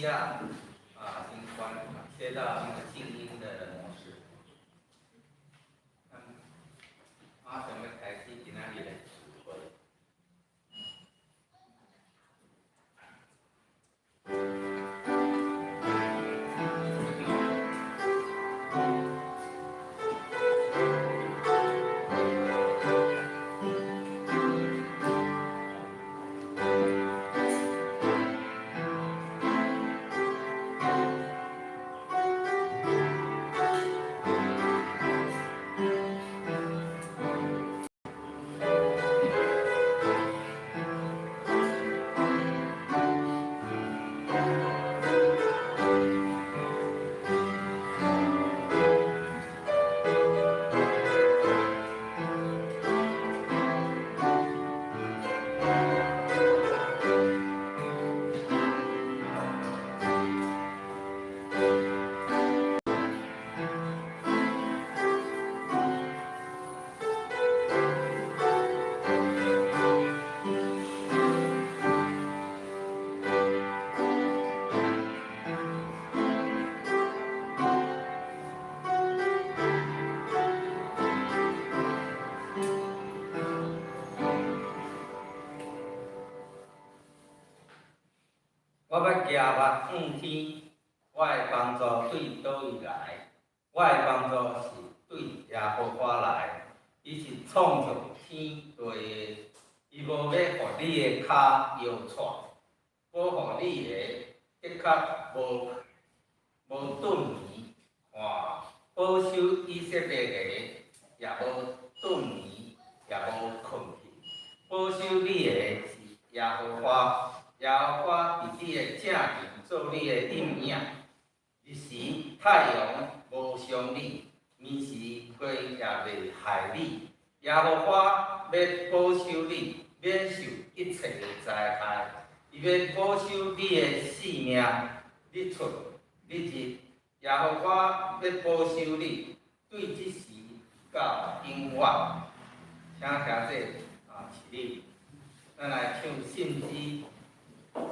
仔啊，先關切到那個靜音的模式。馬上欲開始今仔日的聚會。我欲舉目向天，我的幫助對佗位來？我的幫助是對耶和華來，伊是創造天地的，伊無欲予你的跤搖掣，保護你的的確無頓眠。看，保守以色列的也無頓眠，也無睏去。保守你的是耶和華。耶和華佇你的正邊做你的蔭影，日時太陽無傷你，暝時月也袂害你。耶和華欲保守你，免受一切的災害。伊欲保守你的性命，日出日入。耶和華欲保守你，對這時到永遠。請聽這啊，起立，咱來唱信詩57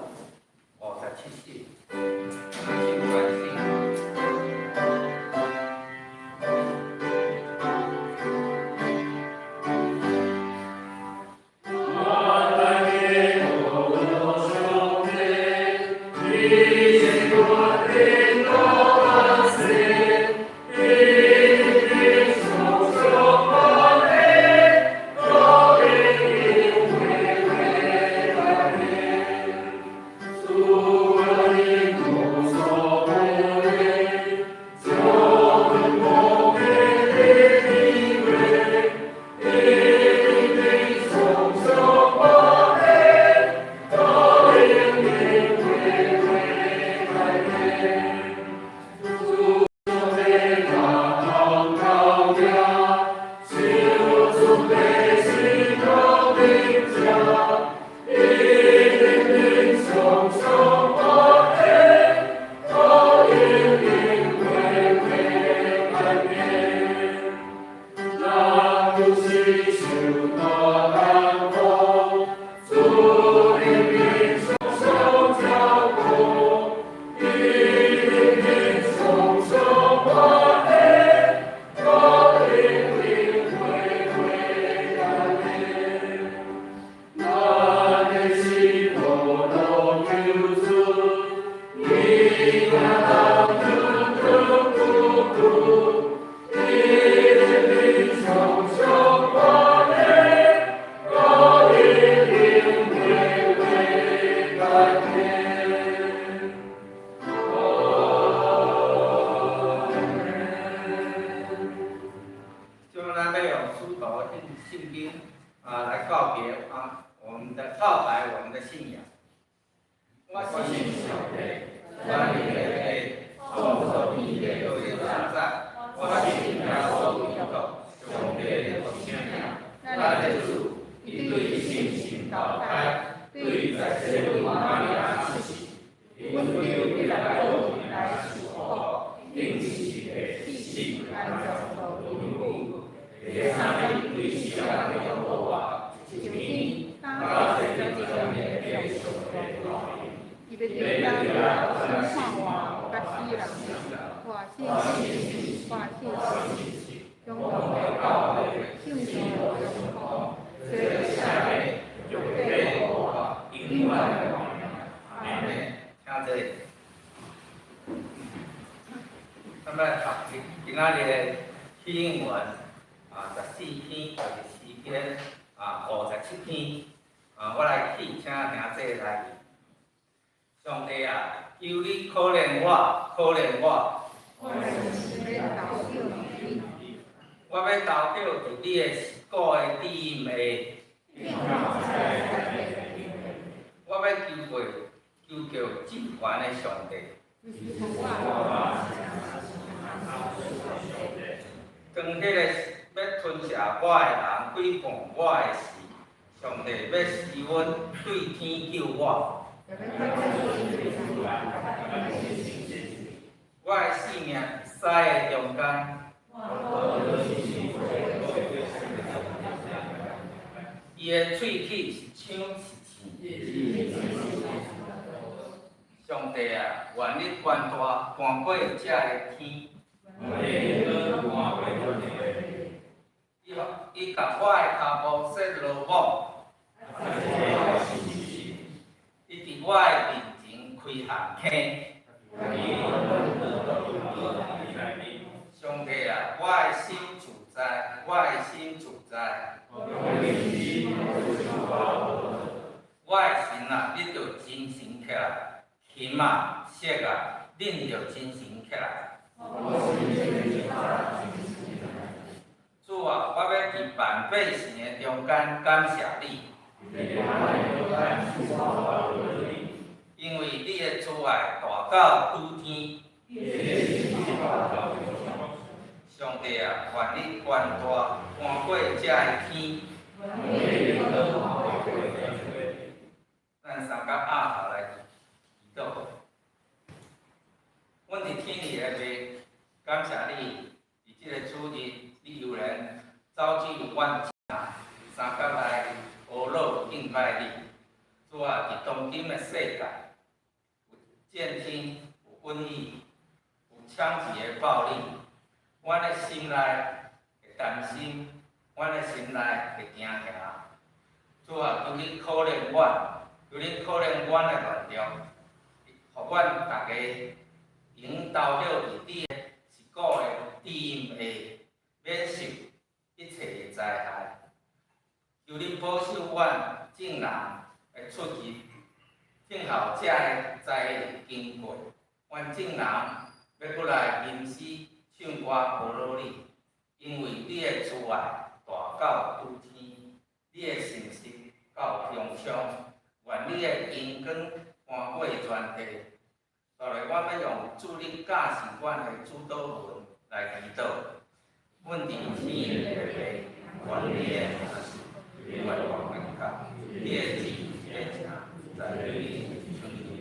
首，咱唱全首。我活信活信中国的圣像的荣光，绝对永远。阿门。请坐。咱来读今今仔日的启应文啊，14篇，就是诗篇啊，57篇啊，我來起，請兄弟來。上帝啊，求你可憐我，可憐我。我欲投靠佇你的實古的殿下。我欲求過求叫至懸的上帝。當彼个欲吞食我的人毀謗我的時，上帝欲施恩對天救我。我的性命屎的中間。伊的喙齒是槍是刺。上帝啊，願你權大搬過這个天。伊伊共我的跤步設羅網。伊佇我的面前開陷坑。上帝啊，我的心自在，我的心自在。我的神啊，你著精神起來，琴啊、瑟啊，恁著精神起來。主啊，我欲佇萬百姓的中間感謝你，因為你的慈愛大到諸天。上帝啊，願你權大搬過這个天。咱三甲鴨頭來祈禱。阮佇天裡的父，感謝你，佇這个主日，你悠然召集阮眾人三甲來呵咾敬拜你。主啊，佇當今的世界，有戰爭，有瘟疫，有槍擊的暴力，阮的心內會擔心，阮的心內會驚嚇。主啊，求你可憐阮，求你可憐阮的軟弱，予阮逐家用投靠佇你的實古的殿下，免受一切的災害。求你保守阮眾人的出入，聽候這个災禍經過，阮眾人欲閣來吟詩唱歌呵咾你，因為你的慈愛大到諸天，你的信實到穹蒼，願你的榮光搬過全地。後來，我欲用主你教示阮的主禱文來祈禱。阮佇天的父，願你的名聖為你的旨意成在地，親像佇天。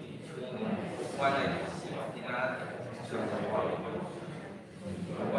阮的食今仔日賜予阮，阮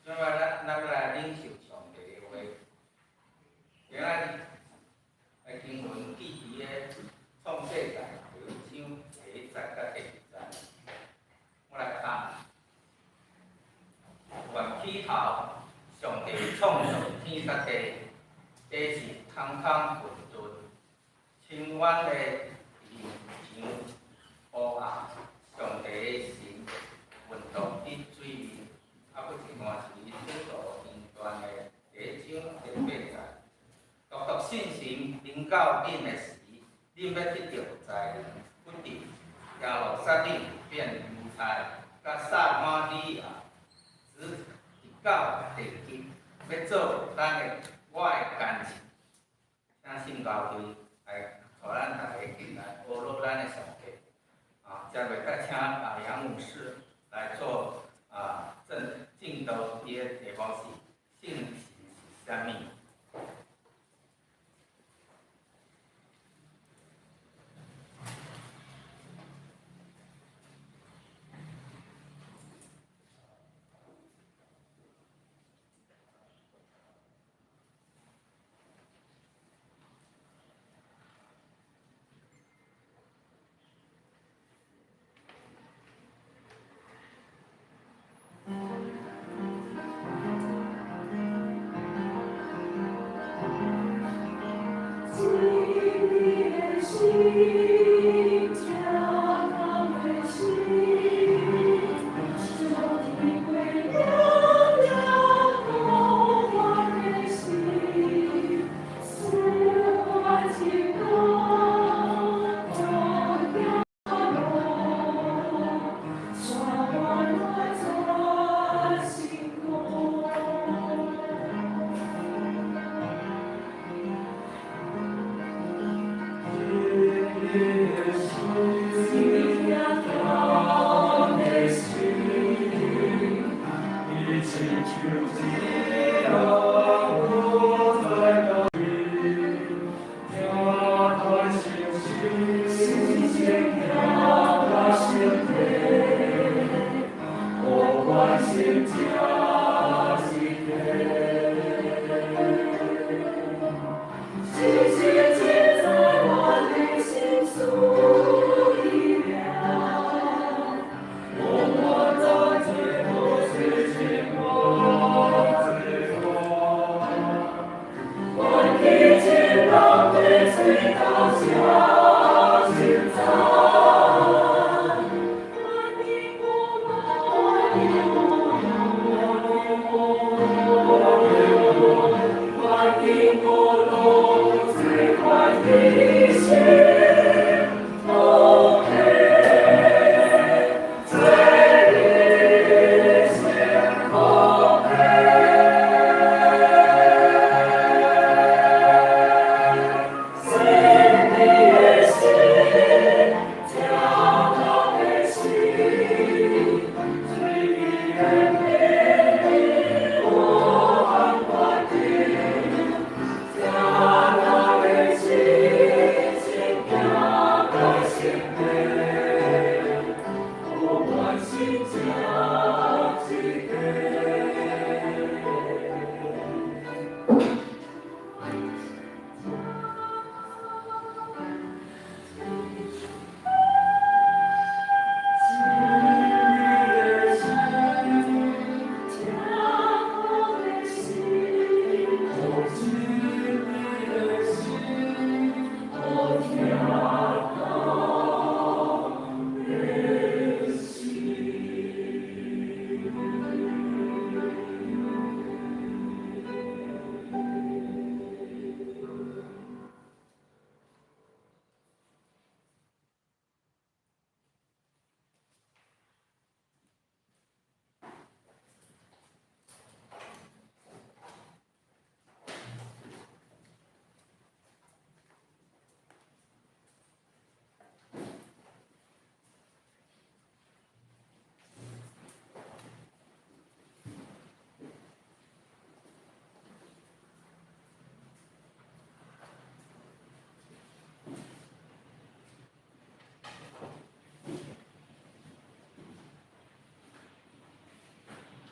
這擺咱咱來領受上帝的話。今仔日來經文記佇个創世記第五章第一節佮第二節。我來讀。原起頭，上帝創造天佮地，地是空空混沌，深淵的面像烏暗。上帝的神運動佇水到恁的時，恁欲得著才能、不佇耶路撒冷變猶太、佮撒瑪利亞，直到地極，欲做咱的我的見證。請聖教會來帶咱逐家來呵咾咱的上帝。這下再請楊牧師來做證證道，伊的題目是信心是啥物？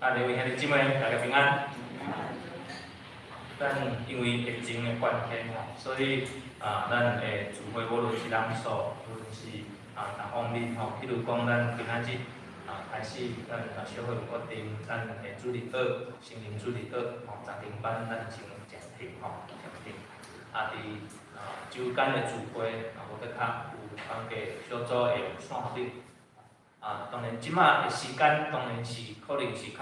各位兄弟姊妹，大家平安。咱因為疫情的關係吼，所以咱的聚會無論是人數，無論是各方面吼，譬如講咱今仔日開始，咱小會有決定，咱的主日學、成人主日學吼，查經班咱先暫停吼，暫停。佇週間的聚會無閣較有統計小組會用線頂。當然，這馬的時間當然是可能是較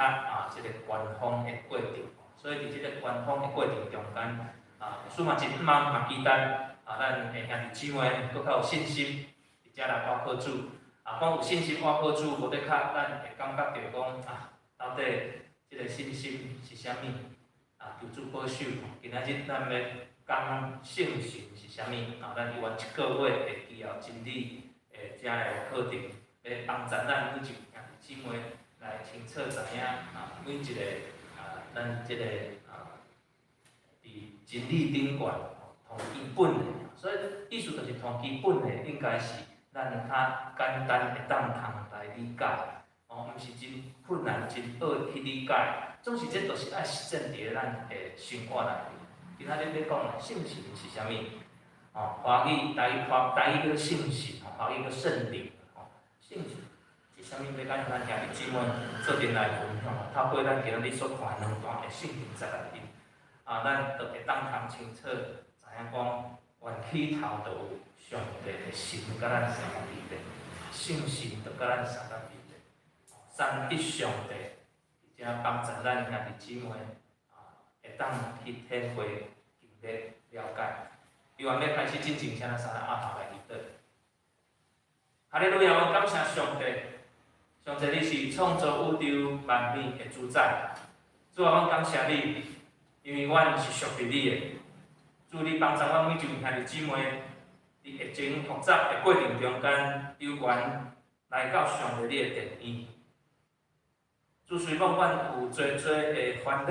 這個官方的過程，所以佇這個官方的過程中間，牧師嘛真毋茫嘛期待啊，咱的兄弟姊妹閣較有信心，佇遮來倚靠主。啊，講有信心倚靠主，無的確咱會感覺著講啊，到底這个信心是啥物？啊，求主保守。今仔日咱欲講聖神是啥物？啊，咱猶原一个月會基要真理的遮个課程，欲幫助咱每一位兄弟姊妹來清楚知影啊，每一个啊，咱這个啊，佇真理頂懸同基本的，所以意思就是同基本的，應該是咱較簡單會當通來理解，哦，毋是真困難、真學去理解。總是這就是愛實踐佇咧咱的生活內面。今仔日欲講的聖神是啥物？哦，華語台語華台語叫聖神，吼，華語叫聖靈，吼，聖神是啥物？欲共咱兄弟姊妹做陣來分享。透過咱今仔日所看的兩段的聖經節內面，啊，咱就會當通清楚知影講，原起頭就有上帝的神佮咱相佇咧，聖神就佮咱相佇咧，三一上帝，佇遮幫助咱兄弟姊妹啊，會當去體會、經歷、了解。猶原欲開始進前，請咱三个阿頭來祈禱。哈利路亞！我感謝上帝，上帝你是創造宇宙萬物的主宰。主啊，阮感謝你，因為阮是屬於你的。主，你幫助阮每一位兄弟姊妹，佇疫情複雜的過程中間，猶原來到上帝你的殿院。主，雖講阮有濟濟的煩惱，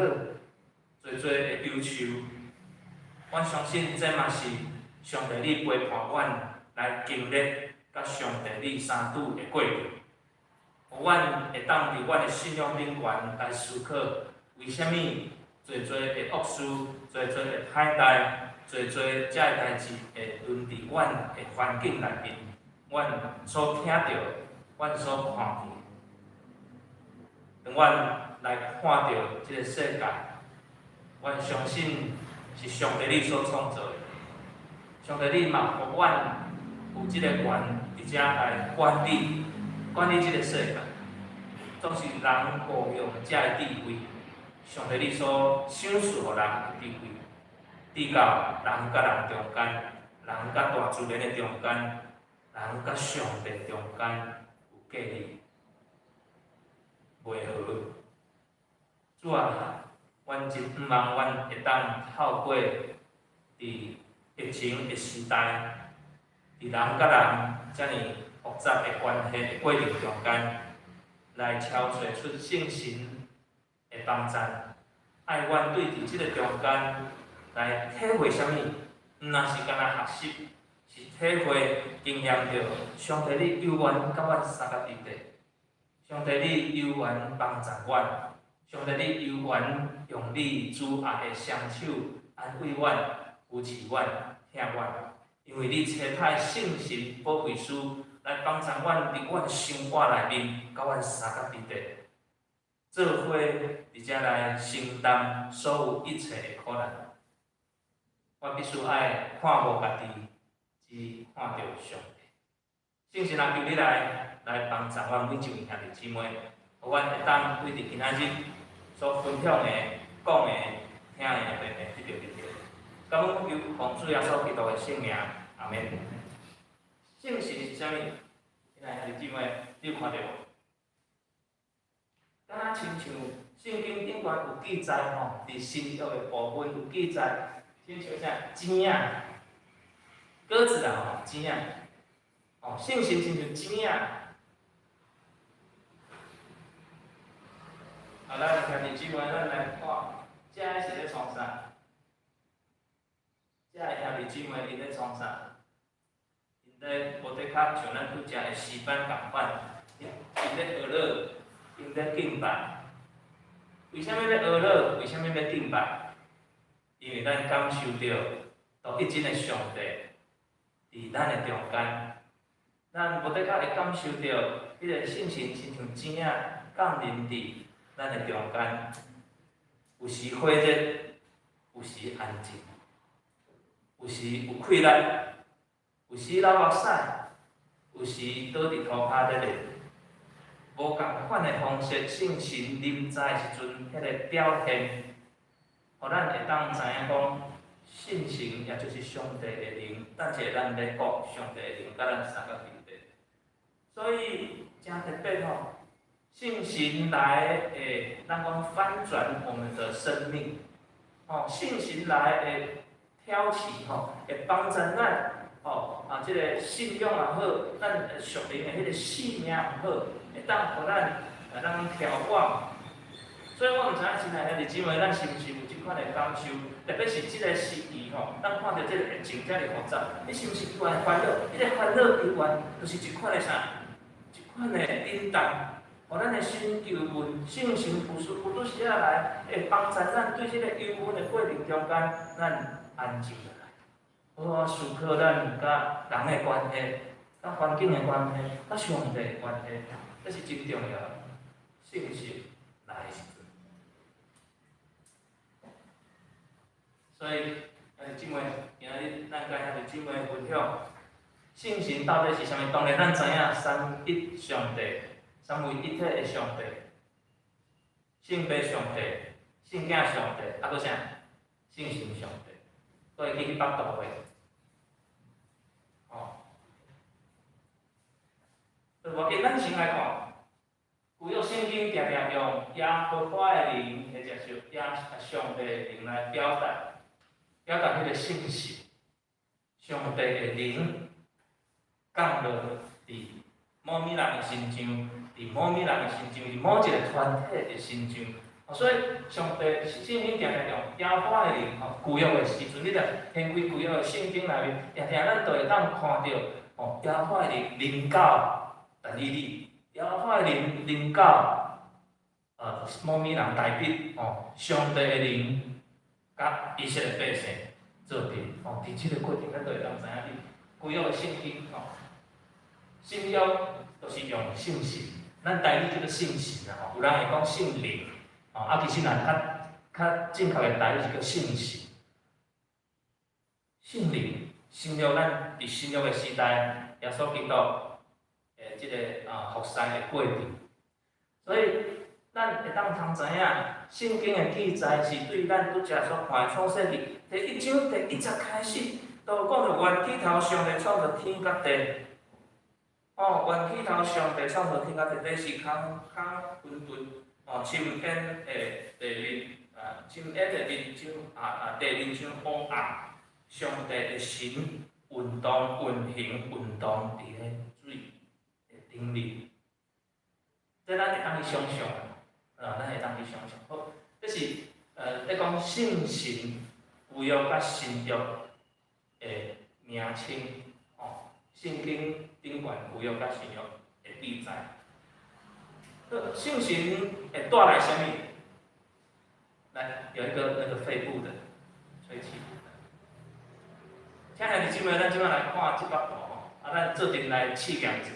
濟濟的憂愁，阮相信這嘛是上帝你陪伴阮來經歷佮上帝你相拄的過程。予阮會當佇阮的信仰頂懸來思考，為啥物濟濟的惡事、濟濟的歹代、濟濟這个代誌會臨佇阮的環境內面，阮所聽著、阮所看見。當阮來看著這个世界，阮相信是上帝你所創造的。上帝你嘛予阮有這个權佇遮來管理、管理這个世界。總是人誤用這个智慧，上帝你所賞賜予人的智慧，佇到人佮人中間，人佮大自然的中間，人佮上帝中間有隔離，袂和。主啊，阮真向望阮會當透過佇疫情的時代，佇人佮人遮爾複雜的關係的過程中間，來超找出聖神的幫贊，愛阮對佇這个中間來體會啥物？毋若是干焦學習，是體會經驗著上帝你猶原佮阮相佮佇咧，上帝你猶原幫助阮，上帝你猶原用你慈愛的雙手安慰阮、扶持阮、疼阮，因為你差派聖神保惠師來幫助阮佇阮生活內面，佮阮相佮佇咧，做伙佇遮來承擔所有一切的苦難。我必須愛看無家己，只看著上帝。聖神啊，求你來幫助阮每一位兄弟姊妹，予阮會當對佇今仔日所分享的、講的、聽的，平平得著得著。感恩求奉主耶穌基督的聖名，阿門。聖神是啥物？親愛兄弟姊妹，你有看著無？敢若親像聖經頂懸有記載吼，佇新約的部分有記載，親像啥錢仔、鴿子啦吼，錢仔，哦，聖神親像錢仔。啊，咱兄弟姊妹，咱來看，這个是咧創啥？這个兄弟姊妹𪜶咧創啥？𪜶咧無的確像咱拄才的詩班仝款，𪜶咧學樂，𪜶咧敬拜。為啥物欲學樂？為啥物欲敬拜？因為咱感受著獨一真的上帝佇咱的中間，咱無的確會感受著彼个聖神親像錢仔降臨佇咱的中間，有時火熱，有時安靜，有時有氣力，有時流目屎，有時倒佇塗跤咧咧，無仝款的方式，聖神臨在的時陣，彼个表現，予咱會當知影講，聖神也就是上帝的靈，等一下咱咧講上帝的靈，佮咱相佮佇咧。所以誠特別吼，聖神來會，咱講翻轉我們的生命，吼，聖神來會挑起吼，會幫助咱，吼啊，這个信仰也好，咱屬靈的彼个性命也好，會當予咱啊，咱調往。所以我毋知影親愛兄弟姊妹，咱是毋是有這款的感受？特別是這个時期吼，咱看著這个疫情遮爾複雜，你是毋是猶原煩惱？彼个煩惱猶原就是一款的啥？一款的震動，予咱的心憂悶，聖神有拄時仔來，會幫助咱對這个憂悶的過程中間，咱安靜落來，好好思考咱佮人的關係、佮環境的關係、佮上帝的關係，這是真重要的。聖神來的時陣，所以兄弟姊妹，今日咱佮兄弟姊妹分享，聖神到底是啥物？當然，咱知影三一上帝，三位一體的上帝，聖父上帝、聖囝上帝，啊，閣啥？聖神上帝，閣會記彼幅圖袂？吼，無要緊，咱先來看，舊約聖經定定用耶和華的靈，或者是耶上帝的靈來表達，表達彼个信息。上帝的靈降落佇某物人的身上，佇某物人的身上，佇某一個團體的身上。所以上帝聖經定定用耶和華的靈吼，舊約的時陣，你若掀開舊約的聖經內面，定定咱都會當看著吼，耶和華的靈臨到但以理，耶和華的靈臨到某物人大衛吼，上帝的靈佮以色列百姓做伙吼，佇這个過程咱都會當知影，佇舊約的聖經吼，新約就是用聖神，咱台語叫做聖神啦吼，有人會講聖靈。吼，啊，其實若較較正確的台語是叫聖神。聖靈，新約咱佇新約的時代，耶穌基督的這个啊服侍的過程，所以咱會當通知影，聖經的記載是對咱拄才所看的創世記第一章第一節開始，就講著原起頭上帝創造天佮地。哦，原起頭上帝創造天佮地，這是空空混沌。哦，深淵的地面，啊，深淵的面上，啊啊，地面上烏暗，上帝的神運動運行運動佇咧水的頂面，這咱會當去想像，啊，咱會當去想像。好，這是咧講聖神舊約佮新約的名稱，吼，聖經頂懸舊約佮新約的記載。聖神會帶來啥物？來，有一個那個肺部的吹氣。親愛的姊妹，咱這擺來看這幅圖吼，啊，咱做陣來試驗一下，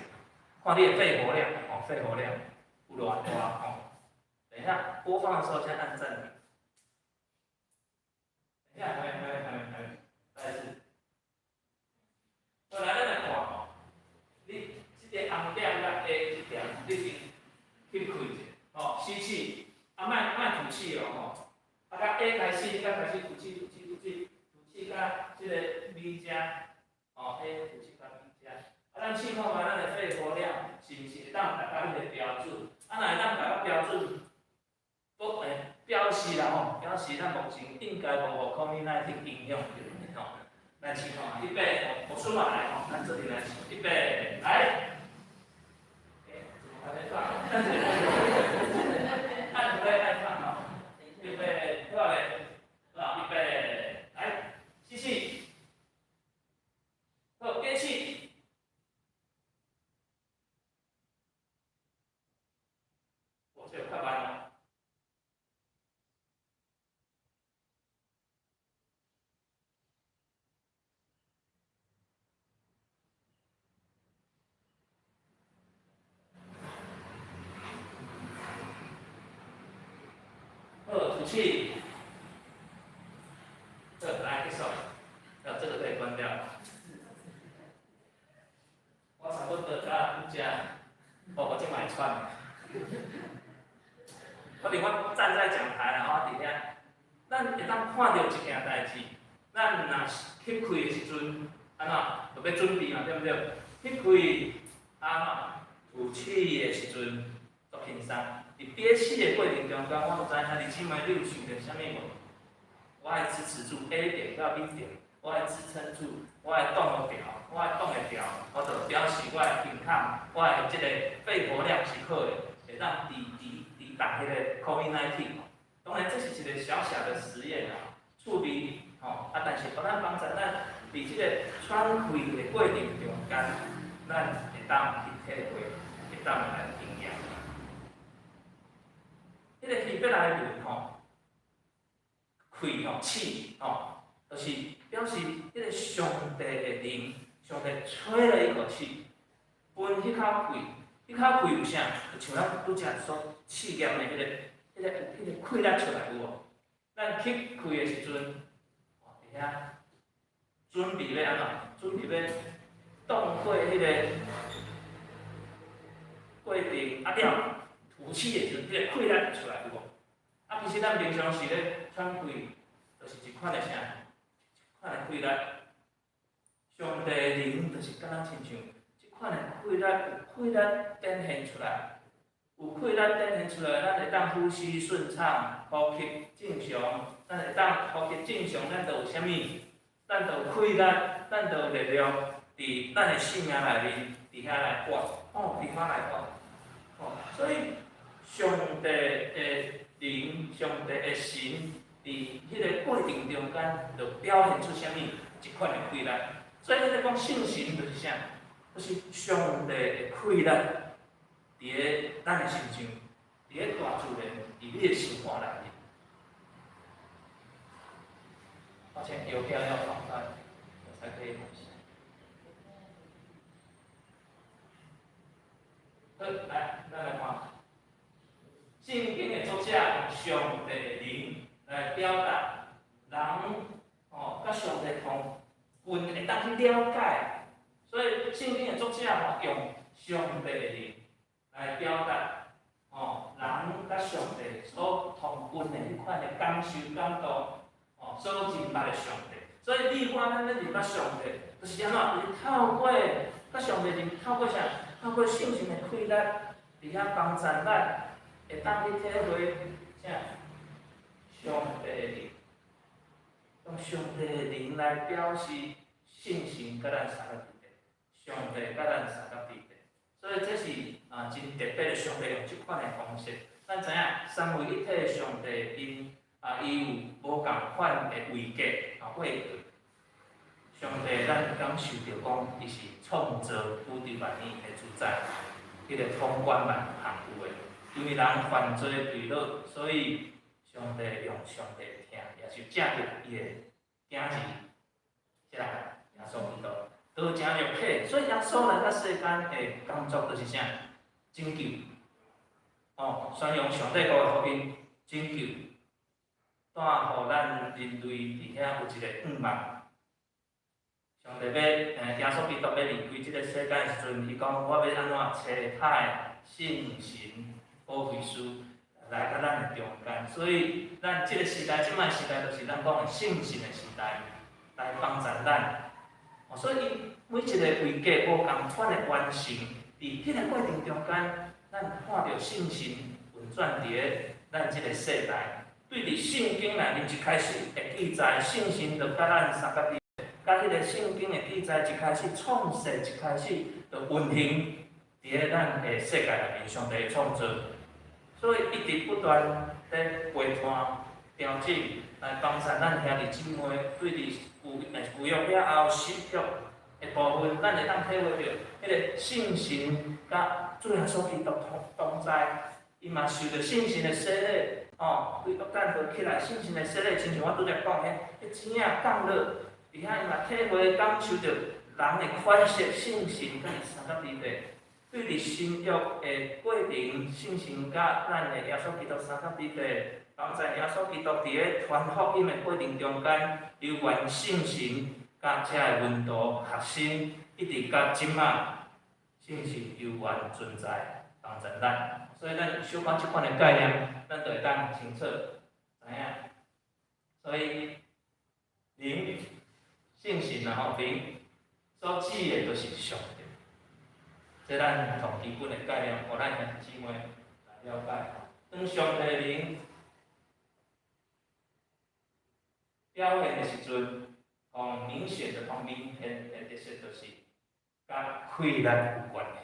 看你的肺活量吼，肺活量有偌大吼。等一下播放的時候先按暫停。等一下，還沒，還沒，還沒，還沒，再一次。來，咱來看吼，你這個紅點佮 A 這點，你先吸氣者，吼，吸氣，啊，莫莫吐氣哦，吼，啊，佮 A 開始，佮開始吐氣，吐氣，吐氣，吐氣到這個 B 遮，吼，A 吐氣到 B 遮，啊，咱試看覓咱的肺活量是毋是會當達到彼个標準？啊，若會當達到標準，閣會表示啦吼，表示咱目前應該無予 COVID-19 影響著，吼。來試看覓，預備，我出來吼，咱做陣來試，預備，來。還沒放，按不對，按放吼。預備，好咧，好，預備，來，吸氣，好，憋氣。我這有較慢哦。好，吐氣。好，來結束。啊，這個可以關掉。我差不多到這，哦，我這嘛會喘。可能我站在講台，然後佇遐，咱會當看著一件代誌，咱若是吸氣的時陣，按怎？就欲準備嘛，對毋對？吸氣，按怎？吐氣的時陣，足輕鬆。佇憋氣的過程中間，我毋知兄弟姊妹你有想著啥物無？我愛支持住 A 點到 B 點，我愛支撐住，我愛擋會牢，我愛擋會牢，我就表示我的健康，我的這個肺活量是好的，會當抵抵抵擋彼個 COVID-19。當然，這是一個小小的實驗啊，趣味吼啊，但是予咱幫助咱佇這個喘氣的過程中間，咱會當去體會，會當來經驗。彼個希伯來文吼，氣吼氣吼，就是表示彼個上帝的靈，上帝吹了一口氣，噴彼口氣，彼口氣有啥？就像咱拄才所試驗的彼個氣力出來有無？咱吸氣的時陣，佇遐準備欲按怎？準備欲擋過彼個過程，啊了，吐氣的時陣，彼個氣力就出來有無？啊，其實咱平常時咧喘氣，就是一款的啥？一款的氣力。上帝的靈就是敢若親像這款的氣力，有氣力展現出來，有氣力展現出來，咱會當呼吸順暢，呼吸正常。咱會當呼吸正常，咱就有啥物？咱就有氣力，咱就有力量，佇咱的生命內面，佇遐來活，哦，佇遐來活，哦，所以上帝的靈，上帝的神，佇彼個過程中間，就表現出啥物？一款的氣力。所以咱咧講聖神就是啥？就是上帝的氣力，佇咧咱的身上，佇咧大自然，佇你的生活內面。抱歉，郵票要放大，我才可以看。好，來，咱來看，聖經的作者用上帝的靈來表達人吼，佮上帝同近會當去了解，所以聖經的作者吼用上帝的靈來表達吼人佮上帝所同近的彼款的感受感動，吼所認捌的上帝。所以你我咱咧認捌上帝，就是按怎？就是透過佮上帝認，透過啥？透過聖神的氣力，佇遐幫助咱，會當去體會啥？上帝的靈，用上帝的靈來表示聖神佮咱相仝的，上帝佮咱相仝的。所以這是啊真特別的，上帝用這款的方式。咱知影三位一體的上帝，𪜶啊伊有無仝款的位格啊位格。上帝，咱感受著講，伊是創造宇宙萬物的主宰，彼個統管萬萬有的。因為人犯罪墜落，所以上帝用上帝的疼，也是藉著伊的囝兒，啥人？耶穌基督，道成肉體，所以耶穌來到世間的工作就是啥？拯救。哦，宣揚上帝國的福音，拯救，帶予咱人類佇遐有一個願望。上帝欲，耶穌基督欲離開這個世界的時陣，伊講我欲按怎差派聖神保惠師來佮咱的中間。所以，咱這個時代，這擺時代，就是咱講的聖神的時代，來幫助咱。哦，所以伊每一個位格無仝款的完成，佇彼個過程中間，咱看著聖神運轉佇咧咱這個世代。對佇聖經內面一開始的記載，聖神就佮咱相佮佇。佮彼個聖經的記載，一開始創世一開始就運行佇咧咱的世界內面，上帝的創造，所以一直不斷咧陪伴、調整，來幫助咱兄弟姊妹對佇舊約了後新約的部分，咱會當體會著彼個聖神佮主耶穌基督同同在，伊嘛受著聖神的洗禮，哦，對約旦河起來，聖神的洗禮，親像我拄才講的，彼錢仔降落。佇遐伊嘛體會感受著人的款式，聖神佮伊相佮佇咧，對佇新約的過程，聖神佮咱的耶穌基督相佮佇咧，幫助耶穌基督佇咧傳福音的過程中間，猶原聖神佮遮的門徒學生，一直到這馬，聖神猶原存在幫助咱。所以咱小可這款的概念，咱就會當清楚知影。所以。靈聖神啊吼，靈所指的就是上帝。這咱從基本的概念，予咱兄弟姊妹來了解。當上帝靈表現的時陣，講明顯的，講明顯的特色就是佮氣力有關係。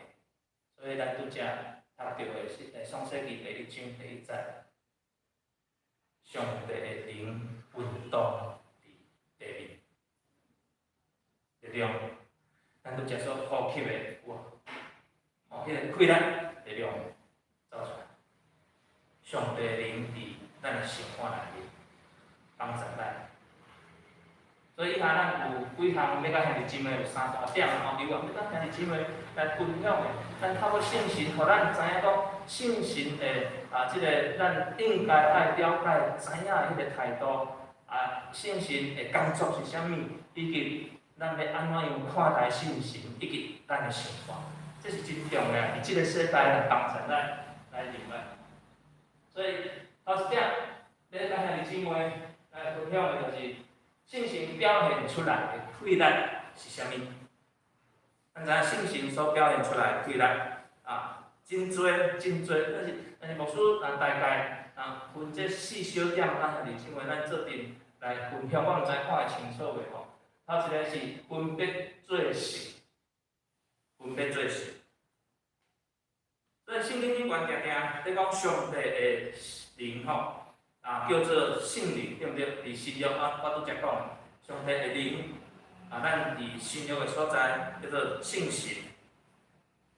所以咱拄才讀著的是創世記第一章第一節，上帝的靈運動佇地面，力量，咱拄才所呼吸的有無？哦，彼个氣力力量走出來，上帝靈佇咱的生活內面幫助咱。所以以下咱有幾項欲佮兄弟姊妹有三大點吼，有啊，欲佮兄弟姊妹來分享的。咱透過聖神，予咱知影講聖神的啊，這個咱應該愛了解、知影的彼個態度啊，聖神的工作是啥物，以及咱欲按怎樣看待聖神，以及咱的生活，這是真重要。佇這個世代來幫助咱來認識。所以頭一點，欲佮兄弟姊妹來分享的就是。聖神表現出來的氣力是啥物？咱知影聖神所表現出來的氣力啊，真濟真濟，但是牧師啊，大概啊分這四小點，啊兄弟姊妹咱做陣來分享，我毋知看會清楚袂吼？頭一个是分別做聖，分別做聖。所以聖經頂懸定定咧講上帝的靈吼。啊，叫做聖靈，對毋對？佇新約啊，我拄才講，上帝的靈啊，咱佇新約的所在叫做聖神。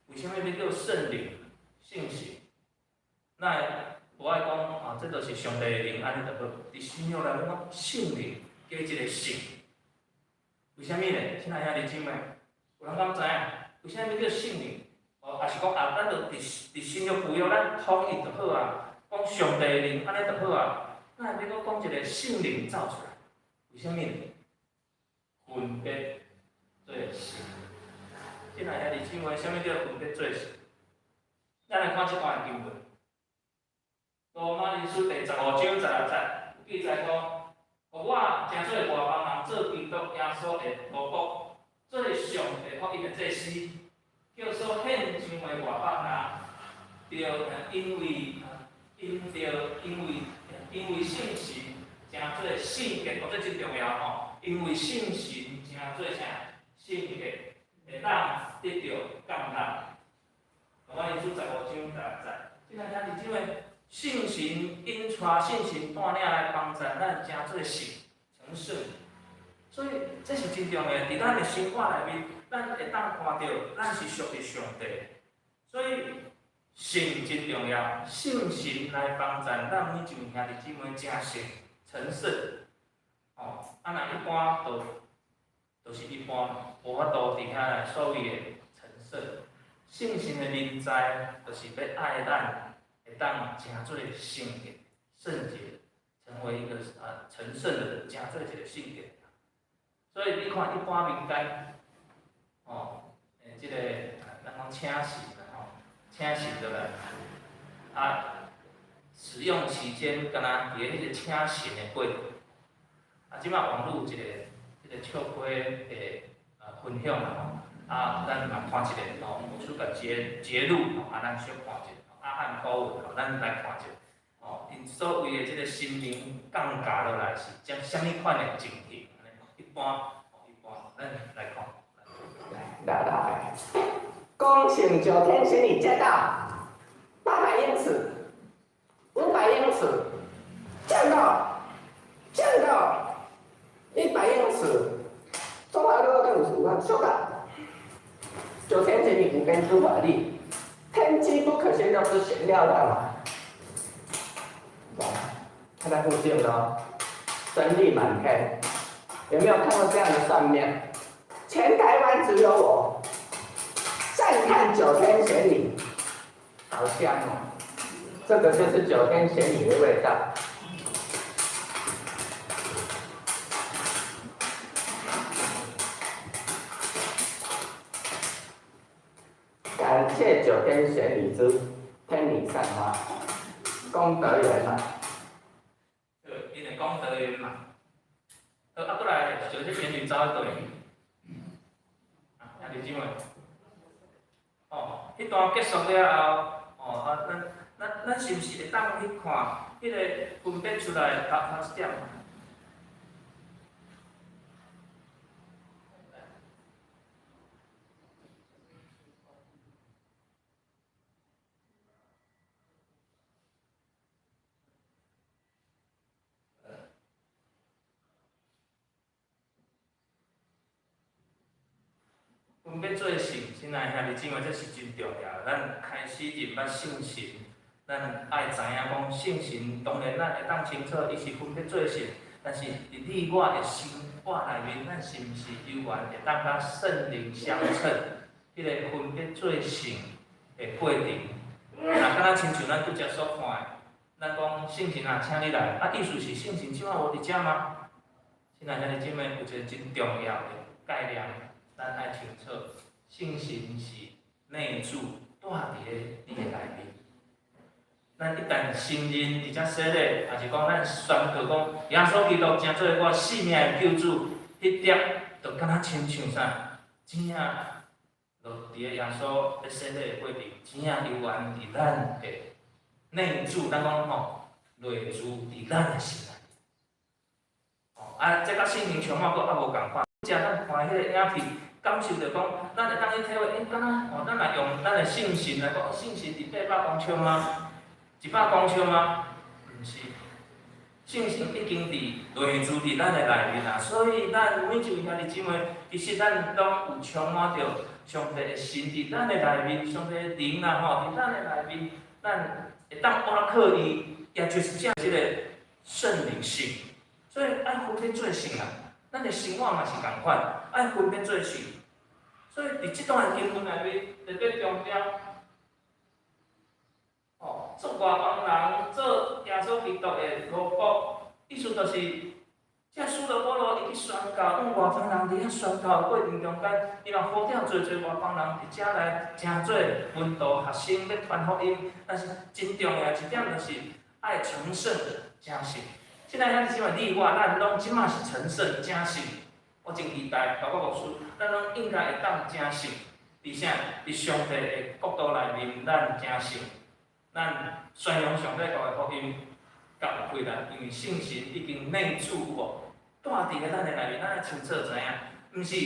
為啥物欲叫聖靈、聖神？那會無愛講啊，這就是上帝的靈，按呢就好。佇新約內面講聖靈加一个聖，為啥物呢？親愛兄弟姊妹，有人敢知影？為啥物叫聖靈？哦，抑是講啊，咱就佇新約舊約咱統一就好啊。講上帝靈按呢就好啊，那會欲閣講一个聖靈走出來，為啥物呢？分別做聖。親愛兄弟姊妹，啥物叫分別做聖？咱來看這段經文，羅馬人書第15章16節有記載講，予我成做外邦人，做基督耶穌的奴僕，做上帝福音的祭司，叫所獻上的外邦人，著因為信神成做聖潔，哦，這真重要吼！因為信神成做啥？聖潔，會當得著橄欖。羅馬人書十五章十六節，這個兄弟姊妹，聖神引帶聖神帶領來幫助咱成做聖成聖，所以這是真重要。佇咱的生活內面，咱會當看著咱是屬於上帝，所以聖真重要，聖神來幫助咱每一位兄弟姊妹成聖成聖。哦，啊，若一般就是一般，無法度佇遐來所謂的成聖。聖神的臨在，就是欲愛咱，會當成做聖潔、聖潔，成為一個啊成聖的人，成做一個聖潔。所以你看一般民間，哦，這個咱講請神啦吼，請神落來，啊，使用期間敢若佇咧彼個請神的過程。啊，這擺網路有一個這個笑批的啊分享啦吼，啊，咱嘛看一下吼，牧師共節節錄吼，啊，咱小看一下，阿漢古文吼，咱來看一下，吼，𪜶所謂的這個神明降駕落來是啥啥物款的情形？一般，一般，咱來看。來來，恭請九天玄女駕到，800英尺，500英尺，降到，降到100英尺，中華路更有啊，收到。九天玄女無邊之法力，天機不可泄露之玄妙大法。看在附近咯，神力滿天，有沒有看過這樣的算命？全台灣只有我，讚嘆九天玄女，好香哦！這個就是九天玄女的味道。感謝九天玄女之天女散花，功德圓滿。對，𪜶的功德圓滿。好，啊，閣來。這仙女走佗去？啊，兄弟姊妹，哦，彼段結束了後，哦啊，咱是毋是會當去看彼個分別出來頭頭一點？分別做聖，親愛兄弟姊妹，這是真重要。咱開始認捌聖神，咱愛知影講聖神，當然咱會當清楚，伊是分別做聖，但是佇你我的生活內面，咱是毋是猶原會當佮聖靈相稱？彼個分別做聖的過程，若敢若親像咱拄才所看的，咱講聖神啊，請你來，啊，意思是聖神這擺無佇遮嗎？親愛兄弟姊妹，有一個真重要的概念。咱愛清楚，聖神是內住蹛佇咧你的內面。咱一旦承認佇遮洗禮，抑是講咱宣告講耶穌基督成做我性命的救主，彼點就敢若親像啥？真正落佇咧耶穌咧洗禮的過程，真正猶原佇咱的內住，咱講吼，內住佇咱的心內。哦，啊，這佮聖靈充滿閣猶無仝款。才咱看彼個影片，感受著講，咱會當去體會，欸，敢若吼，咱若用咱的聖神來講，聖神佇800公尺嗎？100公尺嗎？毋是，聖神已經佇內住佇咱的內面啊，所以咱每一位兄弟姊妹，其實咱攏有充滿著上帝的神佇咱的內面，上帝的靈啊吼，佇咱的內面，咱會當倚靠伊，也就是這個聖靈性，所以愛分別做聖啊。咱的生活嘛是仝款，愛分別做聖。所以佇這段經文內面特別強調，哦，做外邦人，做耶穌基督的奴僕，意思就是，這使徒保羅伊去宣教，向外邦人佇遐宣教的過程中間，伊嘛呼召濟濟外邦人佇遮來成做門徒學生，欲傳福音。但是真重要一點就是，愛成聖成聖。親愛兄弟姊妹，你我咱攏這馬是成聖成聖，我真期待，包括牧師，咱攏應該會當成聖，而且佇上帝的國度內面，咱成聖，咱宣揚上帝國的福音，較有氣力，因為聖神已經內住有無？蹛佇咧咱的內面，咱愛清楚知影，毋是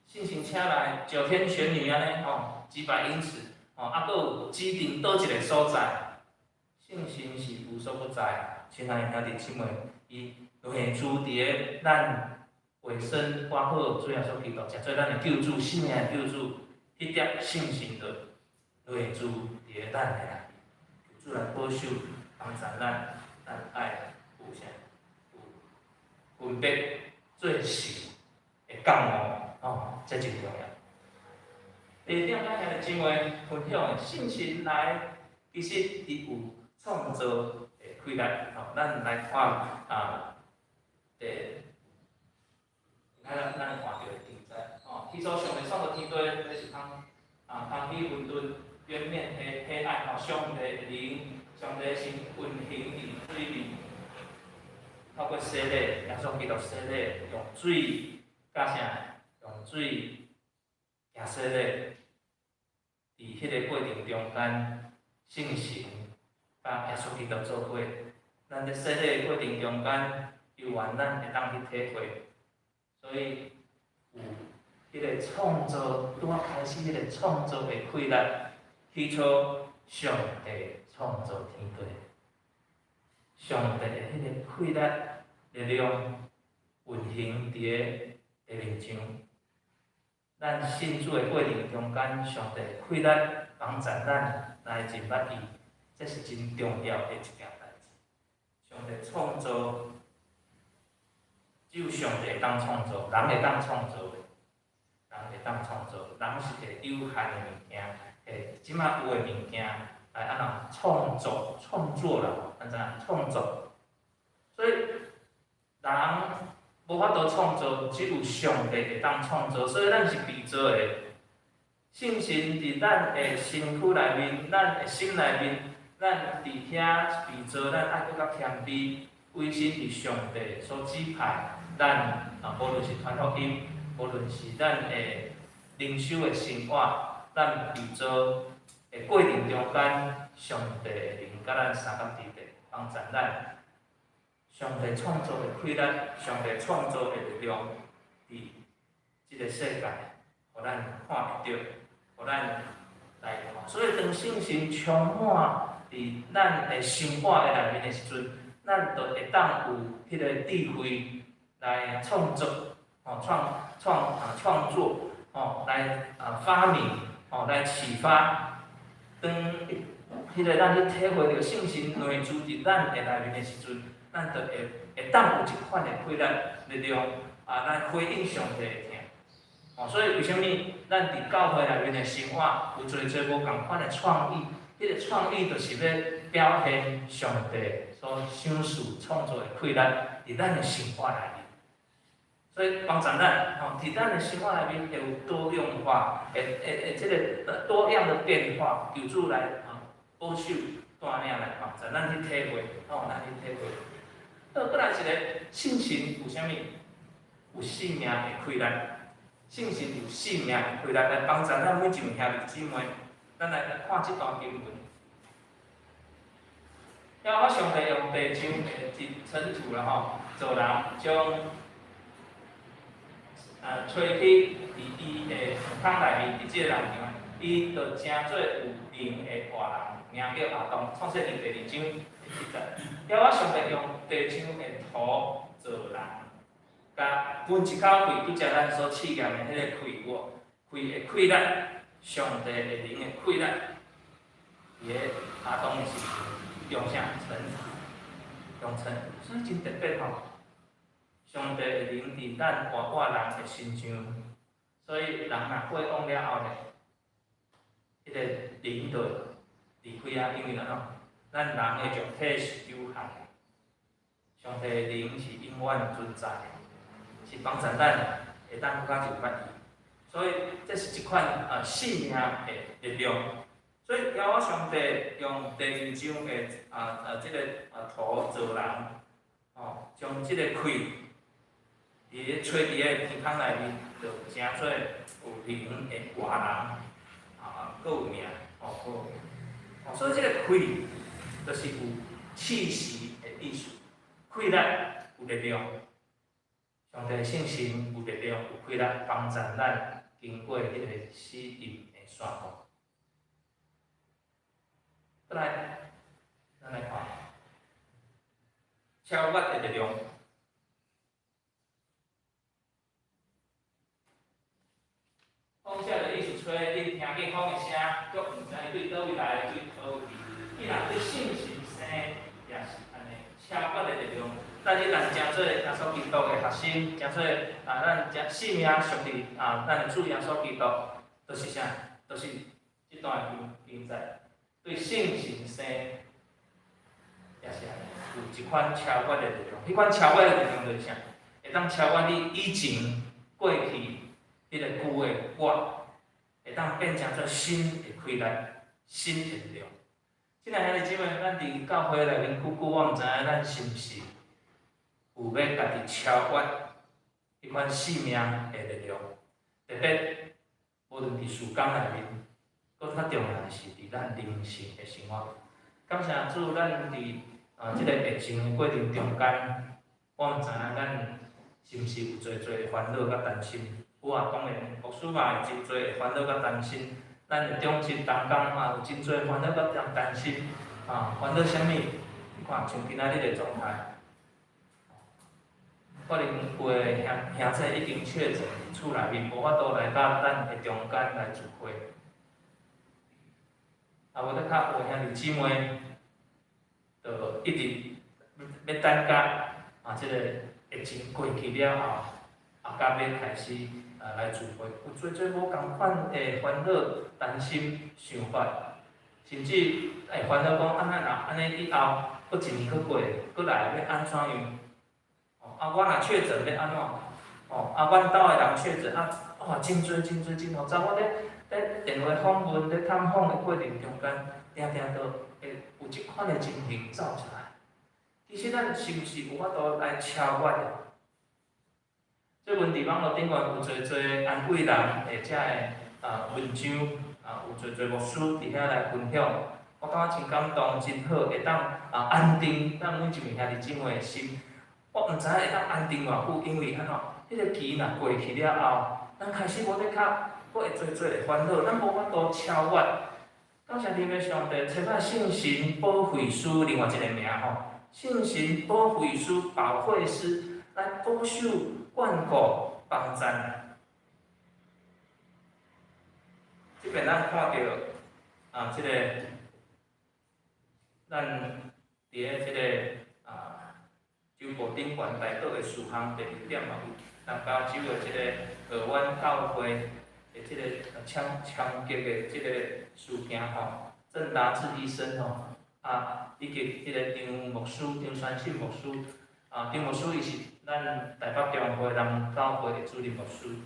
聖神請來九天玄女按呢吼，幾百英尺，吼，啊，閣有指定佗一個所在，聖神是無所不在。親愛的兄弟姊妹，伊內住佇咧咱委身掛好主耶穌基督，成做咱的救主，性命的救主，彼點聖神就內住佇咧咱的內面，求主來保守幫助咱，咱愛有啥？有分別做聖的覺悟，吼，這真重要。第二點，咱兄弟姊妹分享的聖神來，其實伊有創造的氣力，吼，咱來看啊，咱看著的記載，吼，起初上帝創造天地，這是空啊，空虛混沌，淵面黑黑暗，吼，上帝的靈，上帝神運行佇水面，透過洗禮，耶穌基督洗禮，用水佮啥？用水行洗禮，佇彼個過程中間，聖神佮耶穌基督做伙，咱佇洗禮的過程中間，猶原咱會當去體會，所以有彼個創造，拄仔開始彼個創造的氣力，起初上帝創造天地，上帝的彼個氣力力量運行佇个地面上。咱信主的過程中間，上帝氣力幫助咱來認捌伊，這是真重要的一件代誌。上帝創造，只有上帝會當創造，人會當創造袂？人會當創造，人是摕有限的物件，摕這馬有的物件來按怎創造、創作啦，按怎創造？所以人無法度創造，只有上帝會當創造，所以咱是被造的。聖神佇咱的身軀內面，咱的心內面，咱佇遐被造，咱愛閣較謙卑，委身佇上帝所指派，咱啊，無論是傳福音，無論是咱的靈修的生活，咱佇做的過程中間，上帝的靈佮咱相仝佇咧，幫助咱。上帝創造的氣力，上帝創造的力量，佇這个世界，予咱看會著，予咱來看。所以當聖神充滿佇咱的生活的內面的時陣，咱就會當有彼個智慧來創作，吼創創啊創作，吼來啊發明，吼來啟發。當彼個咱去體會著聖神內住佇咱的內面的時陣，咱就會會當有這款的氣力力量啊，來回應上帝的疼。哦，所以為啥物咱佇教會內面的生活有濟濟無仝款的創意？彼個創意就是欲表現上帝所賞賜創造的氣力佇咱的生活內面。所以幫助咱吼，佇咱的生活內面會有多樣化，會會會這个多樣的變化，求主來啊保守帶領來幫助咱去體會，吼，咱去體會。好，閣來一个聖神有啥物？有生命的氣力，聖神有生命的氣力來幫助咱每一位兄弟姊妹。咱來看這段經文。耶和華上帝用地上的塵土啦吼，造人，將吹去佇伊的鼻孔內面，佇這个人上，伊就成做有靈的活人，名叫亞當。創世記第二章第七節。耶和華上帝用地上的土造人，共噴一口氣，拄才咱所試驗的彼个氣喔，氣的氣力，上帝的靈的氣力，佇咧亞當的時陣，用啥塵土，用塵土，所以真特別吼。上帝的靈佇咱活活人的身上，所以人若過往了後咧，彼个靈就離開啊，因為按怎？咱人的肉體是有限的，上帝的靈是永遠存在的，是幫助咱會當閣較認捌伊。所以這是一款啊生命的力量。所以耶和華上帝用地上的啊啊這个啊土造人，吼，將這个氣佇咧吹佇咧鼻孔內面，就成做有靈的活人，啊，閣有命，吼，閣有命。哦，所以這个氣就是有氣息的意思，氣力有力量，上帝聖神有力量，有氣力幫助咱經過彼个死蔭的山谷。閣來，咱來看超越的力量。風車的意思吹，你聽見風的聲，卻毋知伊對佗位來，對佗位去。伊若對聖神生，也是按呢，超越的力量。咱一旦成做耶穌基督的學生，成做啊，咱將性命屬佇啊，咱的主耶穌基督，就是啥？就是這段經經節，對聖神生，也是按呢，有一款超越的力量。彼款超越的力量就是啥？會當超越你以前過去彼個舊的我，會當變成做新的氣力、新的力量。親愛兄弟姊妹，咱佇教會內面久久，我毋知影咱是毋是有欲家己超越彼款生命的力量。特別無論佇事工內面，閣較重要的是佇咱靈性的生活。感謝主，咱佇啊這个疫情的過程中間，我毋知影咱是毋是有濟濟煩惱佮擔心。有啊，當然，牧師嘛會真濟煩惱佮擔心。咱的長執同工嘛有真濟煩惱佮擔心。啊，煩惱啥物？你看，像今仔日的狀態，可能有的兄兄姊已經確診，厝內面無法度來到咱的中間來聚會。啊，無得較有的兄弟姊妹，就一直欲等甲啊，這个疫情過去了後，啊，才欲開始啊來聚會，有濟濟無仝款的煩惱、擔心、想法，甚至會煩惱講，按怎若按呢以後，閣一年閣過，閣來欲按怎樣？哦，啊，我若確診欲按怎？哦，啊，阮兜的人確診啊，哇，真濟真濟真複雜，我咧咧電話訪問、咧探訪的過程中間，定定都會有這款的情形走出來。其實咱是毋是有法度來超越的？最近佇網路頂懸有濟濟安慰人的遮个文章，有濟濟牧師佇遐來分享，我感覺真感動，真好，會當安定咱每一位兄弟姊妹的心。我毋知影會當安定偌久，因為按怎？彼個期若過去了後，咱開始無咧較，閣會濟濟的煩惱，咱無法度超越。感謝天父上帝，差派聖神保惠師另外一個名吼，聖神保惠師、保惠師來保守、眷顧、幫贊。這邊咱看著啊，這個咱佇咧這個周報頂懸代禱的事項第二點嘛有南加州的這個荷灣教會的這個槍槍擊的這個事件吼，鄭達志醫生吼，以及這個張牧師、張傳信牧師，張牧師伊是咱台北中會南教會的主任牧師，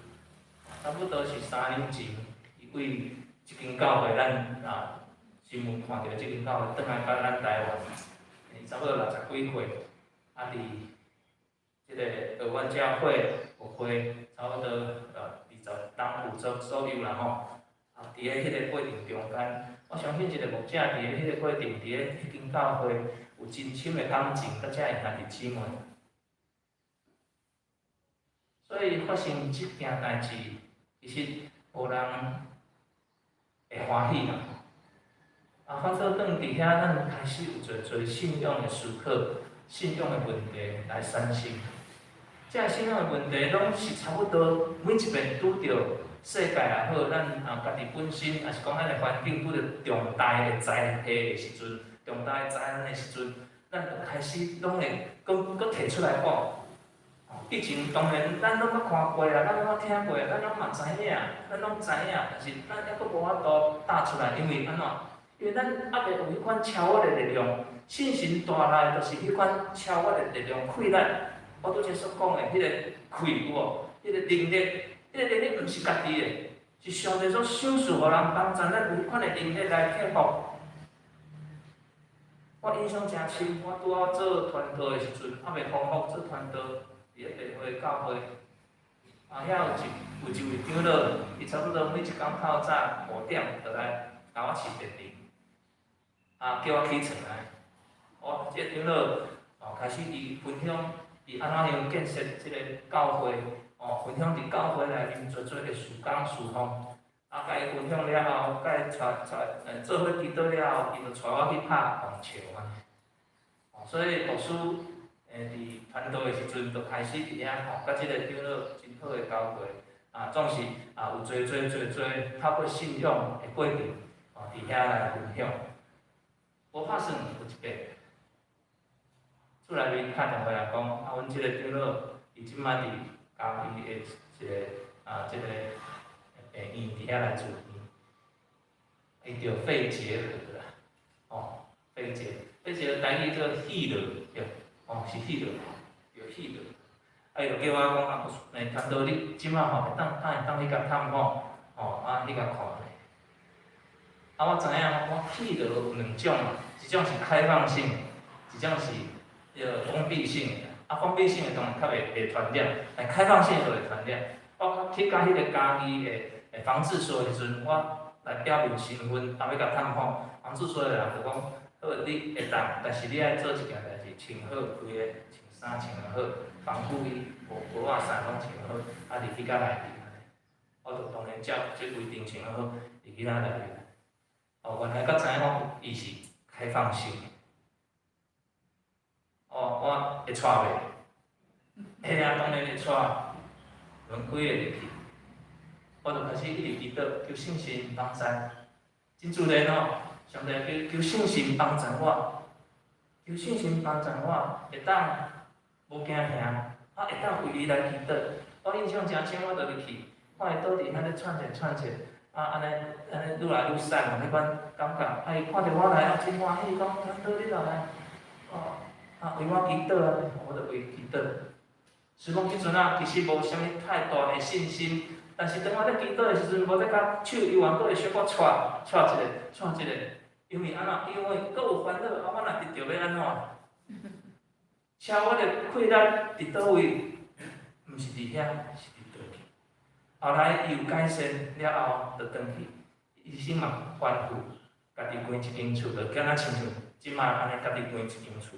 差不多是3年前，伊為這間教會咱新聞看著這間教會轉來到咱台灣，伊差不多60幾歲，佇這個荷灣教會牧會差不多20冬有左右啦吼，佇咧彼個過程中間，我相信一個牧者佇咧彼個過程，佇咧彼間教會有真深的感情，佮遮的兄弟姊妹。所以發生這件代誌，其實無人會歡喜啦。反倒轉佇遐，咱開始有濟濟信仰的思考、信仰的問題來產生。這个信仰的問題，攏是差不多每一遍拄著世界也好，咱家己本身，抑是講咱的環境拄著重大的災禍的時陣，重大的災難的時陣，咱就開始攏會閣閣提出來講。以前當然咱攏捌看過啊，咱攏捌聽過啊，咱攏嘛知影，咱攏知影，但是咱猶閣無法度答出來，因為按怎？因為咱猶未有彼款超越的力量，信心帶來的就是彼款超越的力量，氣力。我拄才所講的彼個氣有無？彼個能力，彼個能力毋是家己的，是上帝所賞賜予人幫助咱有彼款的能力來克服。我印象誠深，我拄仔做傳道的時陣，猶未康復做傳道，佇咧地會教會，遐有一位長老，伊差不多每一工透早5點就來共我飼電池，叫我起床來。哦，這個長老哦，開始伊分享伊按怎樣建設這個教會，哦，分享佇教會內面濟濟的事工事奉。共伊分享了後，共伊帶帶做伙祈禱了後，伊就帶我去拍網球按呢。哦，所以牧師佇傳道的時陣，就開始佇遐吼，佮這個長老真好的交會，總是有濟濟濟濟透過信仰的過程，哦，佇遐來分享。無拍算有一擺，厝內面敲電話來講，阮這個長老，伊這擺佇嘉義的一個這個病院佇遐來住院，伊著肺結核啦，哦，肺結，肺結核台語叫肺癆，對，哦，是肺癆，著肺癆。伊就叫我講傳道你這擺吼會當敢會當去共探訪，哦，去共看咧。我知影我肺癆有兩種，一種是開放性的，一種是彼個封閉性的。封閉性的當然較袂傳染，但開放性的就會傳染。我去到彼個嘉義的防治所的時陣，我來表明身份，欲共探訪。防治所的人就講，好，你會當，但是你愛做一件代誌，穿好規个，穿衫穿好，防護衣、帽仔衫攏穿好，入去到內面按呢。我就當然照這規定穿好，入去咱內面。哦，原來才知影講伊是開放性的。哦，我會帶袂？會啊，當然會帶，門開會入去。我就開始一直祈禱，求聖神幫助。真自然哦，上帝求求聖神幫助我，求聖神幫助我，會當無驚嚇，會當為伊來祈禱。我印象誠深，我就入去，看伊倒佇遐咧喘者喘者，按呢按呢愈來愈瘦，彼款感覺。伊看著我來，真歡喜，講傳道你來，哦，為我祈禱啊，我就為伊祈禱。雖講彼陣啊，其實無啥物太大的信心，但是當我咧祈禱的時陣，無咧共手猶原閣會小可掣掣一下，掣一下，因為按怎？因為閣有煩惱，我若得著欲按怎？超越的氣力佇佗位？毋是佇遐，是佇倒去。後來伊有改善了後，就轉去。醫生嘛吩咐，家己關一間厝，就敢若親像這擺按呢，家己關一間厝。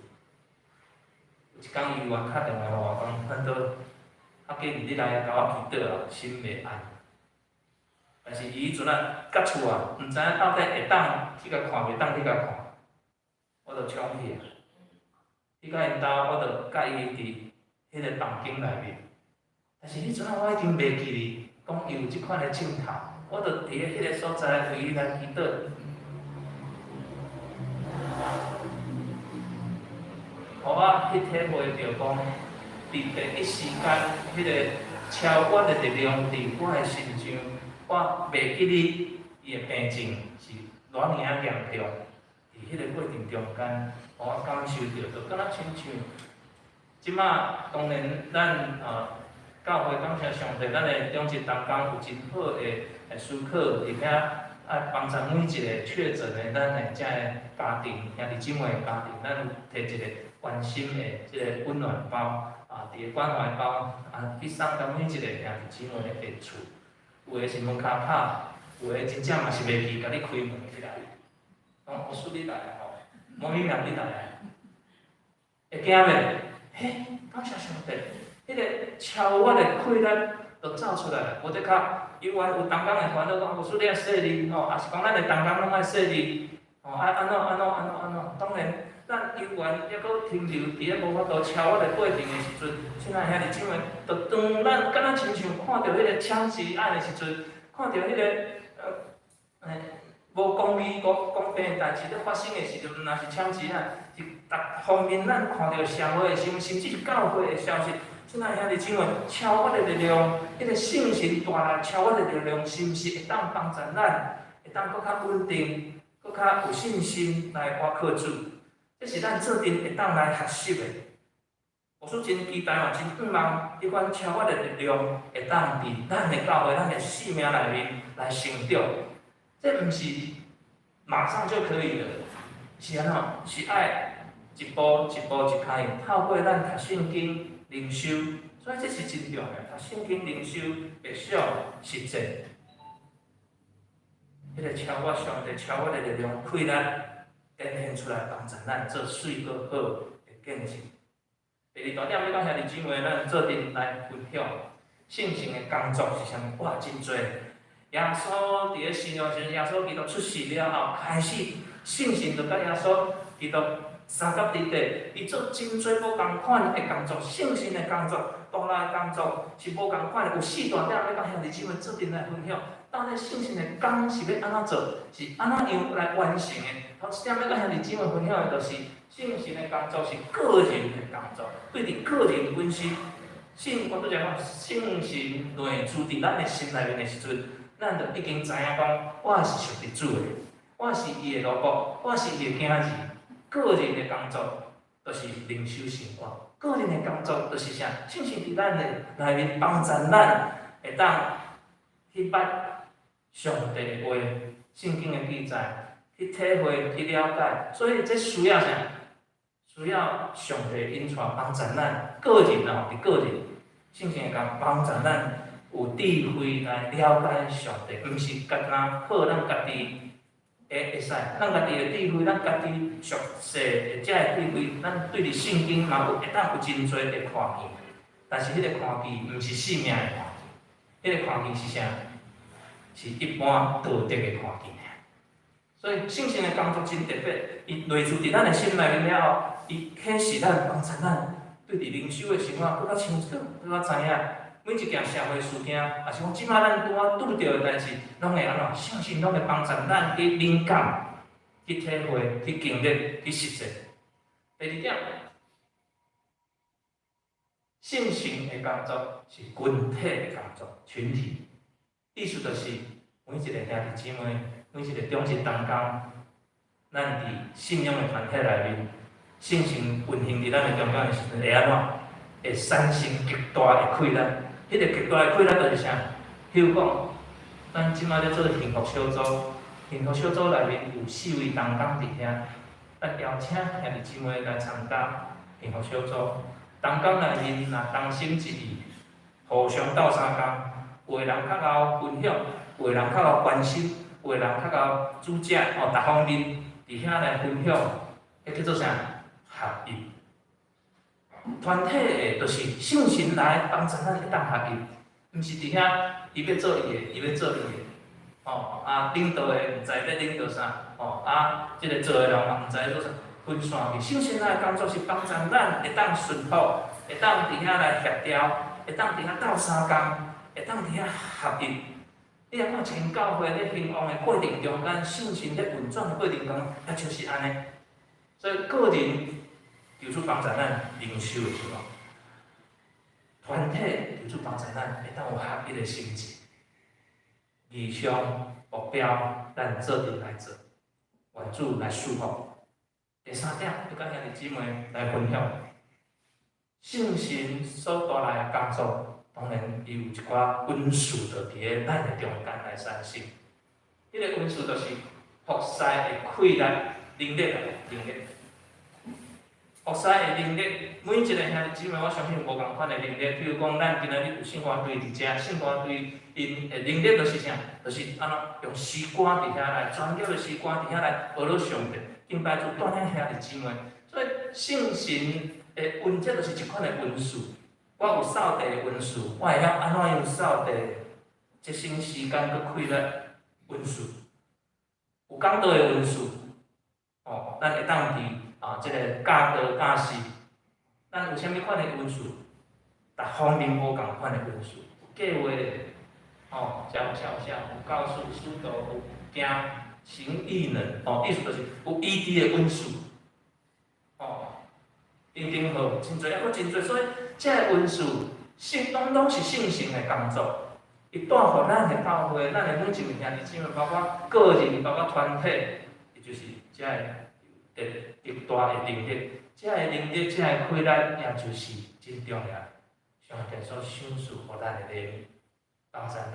有一工伊有敲電話予我講，反正較緊你來共我祈禱啊，心袂安。但是伊彼陣啊，佮厝啊，毋知影到底會當去共看，袂當去共看，我就衝去啊。去到𪜶兜，我就佮伊佇彼个房間內面。但是彼陣啊，我已經袂記得講伊有這款的鏡頭，我就佇咧彼个所在為伊來祈禱。予我去體會著講，佇第一時間，彼个超越的力量佇我的身上，我袂記得伊的病情是偌爾仔嚴重。佇彼个過程中間，予我感受著，就敢若親像這馬當然咱教會感謝上帝，咱的長執同工有真好的思考，佇遐愛幫助每一个確診的咱的遮个家庭兄弟姊妹的家庭，咱有提一个關心的這个溫暖包，佇个關懷包，去送到每一个兄弟姊妹的厝。有的是門跤拍，有的真正嘛是袂記，共你開門起來，講牧師你來吼，無物名你來啊，會驚袂？嘿，感謝上帝，彼个超越的氣力就走出來，無得較猶原有同工會煩惱講，牧師你愛細膩吼，抑是講咱的同工攏愛細膩，吼，愛按怎按怎按怎按怎，當然，咱猶原猶閣停留佇咧無法度超越的過程的時陣，親愛兄弟姊妹，就當咱敢若親像看著彼个槍擊案的時陣，看著彼个無公義、無公平的代誌咧發生的時陣，毋但是槍擊案，是逐方面咱看著社會的新聞，甚至是教會的消息。親愛兄弟姊妹，超越的力量，彼个聖神帶來超越的力量，是毋是會當幫助咱，會當閣較穩定、閣較有信心來倚靠主？這是咱做陣會當來學習的。我說真期待嘛，真盼望彼款超越的力量會當佇咱的教會、咱的生命內面來成長。這毋是馬上就可以的，是按怎？是愛一步一步一跤印，透過咱讀聖經、靈修，所以這是真重要。讀聖經、靈修、默想、實踐，彼个超越上帝、超越的力量、氣力展現出來，幫助咱做媠閣好的見證。第二大點欲佮兄弟姊妹，咱做陣來分享聖神的工作是啥物？哇，真濟！耶穌佇咧世上時，耶穌基督出世了後，開始聖神就佮耶穌基督相佮佇底，伊做真濟無仝款的工作，聖神的工作，大力的工作是無仝款的。有四大點欲佮兄弟姊妹做陣來分享，到底聖神的工是欲按怎做，是按怎樣來完成的？頭一點欲佮兄弟姊妹分享的，就是聖神的工作是個人的工作，對佇個人本身，聖我拄才講，聖神內住佇咱的心內面的時陣，咱就已經知影講，我是屬佇主的，我是伊的奴僕，我是伊的囝兒。個人的工作就是靈修生活，個人的工作就是啥？聖神佇咱的內面幫助咱，會當去捌上帝的話、聖經的記載，去體會、去了解。所以這需要啥？需要上帝引帶幫助咱個人哦，佇個人聖神會當幫助咱有智慧來了解上帝，毋是干焦靠咱家己會使，咱家己的智慧，咱家己熟悉的這个智慧，咱對佇聖經嘛有會當有真濟的看見，但是彼个看見毋是性命的看見，彼个看見是啥？是一般道德的看見。所以聖神的工作真特別，伊內住佇咱的心內面了後，伊啟示咱，幫助咱對佇靈修的生活閣較清楚，閣較知影。每一件社會事件，抑是講這馬咱拄仔拄著的代誌，攏會按怎？聖神攏會幫助咱去敏感、去體會、去經歷、去實踐。第二點，聖神的工作是群體的工作，群體。意思就是每一个兄弟姊妹，每一個長執同工，咱佇信仰的團體內面，聖神運行佇咱的中間的時陣，會按怎？會產生極大的氣力。彼个極大的氣力就是啥？比如講，咱這馬咧做幸福小組，幸福小組內面有四位同工佇遐，咱邀請兄弟姊妹來參加。幸福小組，同工內面若同心一意，互相鬥相共，有的人較𠢕分享，有的人較𠢕關心，有的人較𠢕煮食，哦，逐方面佇遐來分享，彼叫做啥？合一。團體的，就是聖神來幫助咱會當合一，毋是佇遐伊欲做伊的，伊欲做伊的，吼啊領導的毋知欲領導啥，吼啊這个做的人嘛毋知做啥，分散去。聖神來工作是幫助咱會當順服，會當佇遐來協調，會當佇遐鬥相共，會當佇遐合一。你若看一間教會咧興旺的過程中間，聖神咧運轉的過程中，也就是按呢。所以個人求主幫助咱靈修的時候，團體求主幫助咱會當有合一的心志，異象目標，咱做陣來做，願主來祝福。第三點，欲佮兄弟姊妹來分享，聖神所帶來的工作，當然伊有一寡恩賜，就佇咧咱的中間來產生。彼個恩賜就是服侍的氣力、能力啊，能力。服侍的能力，每一个兄弟姊妹，我相信無仝款的能力。比如講，咱今仔日有聖歌隊佇遮，聖歌隊𪜶的能力就是啥？就是按怎用詩歌佇遐來，專業的詩歌佇遐來學了上帝，敬拜主，帶領兄弟姊妹。所以聖神的恩，這就是一款的恩賜。我有掃地的恩賜，我會曉按怎用掃地節省時間閣氣力恩賜。有講道的恩賜，哦，咱會當佇啊，這個教導教示，咱有啥物款的恩賜？逐方面無仝款的恩賜，有計劃的，哦，遮有啥有啥，有教師、使徒，有行行異能，哦，意思就是有醫治的恩賜，哦，等等好，真濟，猶閣真濟，所以這个恩賜，聖攏攏是聖神的工作，伊帶予咱的教會，咱的每一位兄弟姊妹，包括個人，包括團體，伊就是這个特極大的能力，這个能力，這个氣力，也就是真重要。上帝所賞賜予咱的禮物，幫助咱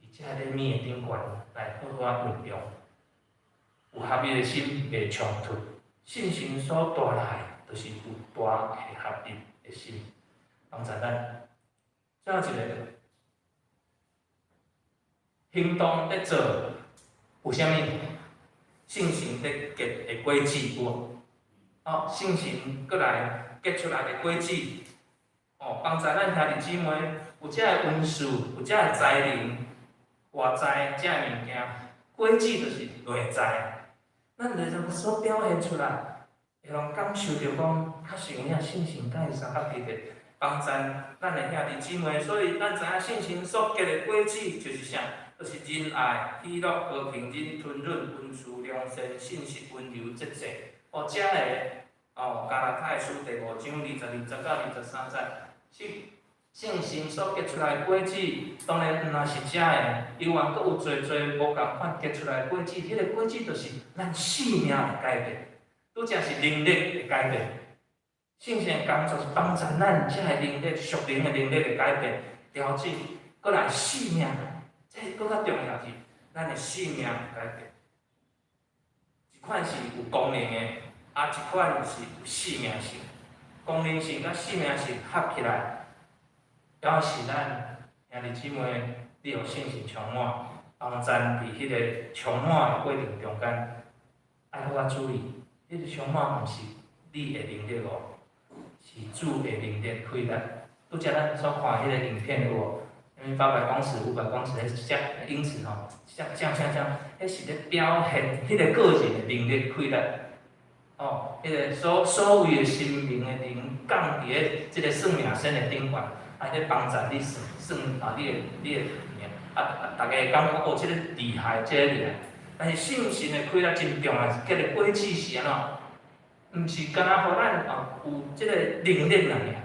佇這个禮物的頂懸來好好仔運用。有合一的心袂衝突，聖神所帶來的，就是有大的合一的心，幫助咱。最後一個行動咧做，有啥物？聖神咧結的果子有無？哦，聖神閣來結出來的果子，哦，幫助咱兄弟姊妹有這個恩賜，有這個才能，外在這个物件，果子就是內在。咱就所表現出來，會予感受著講，確實有影聖神佮伊相合一的，幫助咱的兄弟姊妹。所以咱知影聖神所結的果子就是啥？就是仁愛、喜樂、和平、忍、吞忍、恩慈、良善、信實、溫柔、節制。哦，這个哦，加拉太書第五章22節到23節，是聖神所結出來的果子，當然毋若是這个，伊還閣有濟濟無仝款結出來的果子，彼個果子就是咱生命的改變，拄才是能力的改變。聖神的工作是幫助咱這個能力、屬靈的能力的改變、調整，閣來生命，這閣較重要是咱的生命改變。一款是有功能的，啊，一款是有生命性。功能性佮生命性合起來，表示咱兄弟姊妹，你予聖神充滿，幫咱佇彼个充滿的過程中間，愛好仔注意，彼个充滿毋是你的能力哦，是主的能力氣力。拄才咱所看彼个影片有無？啥物800公尺、500公尺，彼只英尺吼，這這這這，彼是咧表現彼个個人的能力氣力。哦，彼个所謂的神明的靈降佇咧這个算命仙的頂懸，啊，咧幫助你算算啊，你的命，啊啊，逐家會感覺哦，這个厲害，這个厲害。但是聖神的氣力真重要，結的果子是按怎？毋是干焦予咱哦有這个能力爾爾，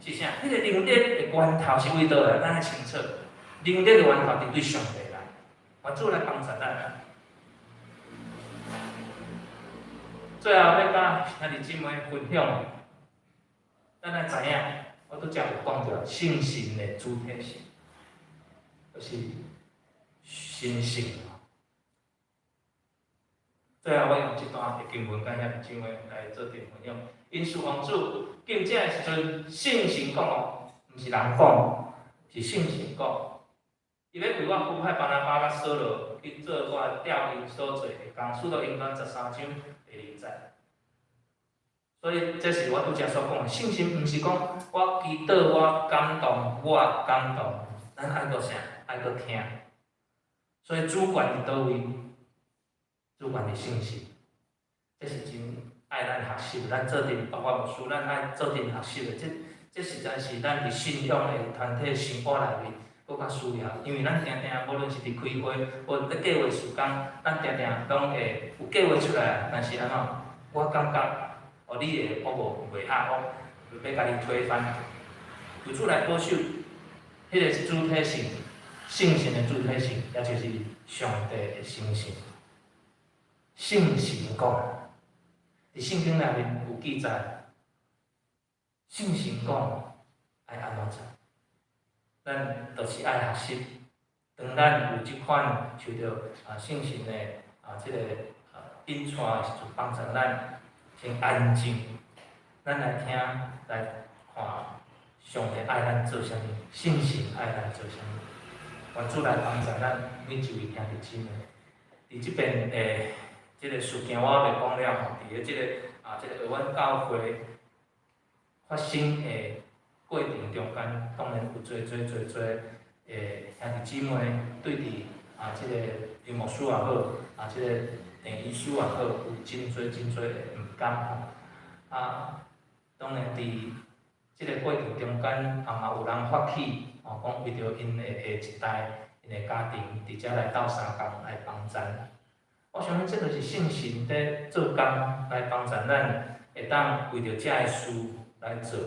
是啥？彼个能力的源頭是佗佗來？咱愛清楚，能力的源頭佇對上帝來，願主來幫助咱。最後欲佮兄弟姊妹分享，咱愛知影，我拄才有講著聖神的主體性，就是神性。最後我用這段的經文，佮兄弟姊妹來做陣分享。𪜶侍奉主禁食的時陣，聖神講哦，毋是人講，是聖神講。伊欲為我輔派巴拿巴佮掃羅去做我調𪜶所做的工。使徒行傳13章第2節。所以這是我拄才所講的，聖神毋是講我祈禱我感動，我感動，咱愛閣啥？愛閣聽。所以主權佇佗位？主權佇聖神。這是真愛咱學習，咱做陣包括牧師，咱愛做陣學習的。這實在是咱佇信仰的團體生活內面，閣較需要，因為咱定定無論是佇開會，無論佇計劃時間，咱定定攏會有計劃出來，但是按怎？我感覺，哦，你的我無袂合，我欲共你推翻。求主來保守，彼個主體性，聖神的主體性，也就是上帝的神性。聖神講，佇聖經內面有記載，聖神講愛按怎做，咱就是愛學習。當咱有這款受著聖神的這个引帶的時陣，幫助咱先安靜，咱來聽來看上帝愛咱做啥物，聖神愛咱做啥物，願主來幫助咱每一位兄弟姊妹。佇這邊的這个事件我袂講了吼，佇咧這个台灣教會發生的過程中間，當然有濟濟濟濟的兄弟姊妹對佇這个劉牧師也好，這个鄭醫師也好，有真濟真濟的毋甘吼。當然佇這个過程中間，也嘛有人發起，吼，講為著𪜶的下一代，𪜶的家庭，佇遮來鬥相共來幫贊。我相信這就是聖神佇做工來幫助咱，會當為著遮个事來做，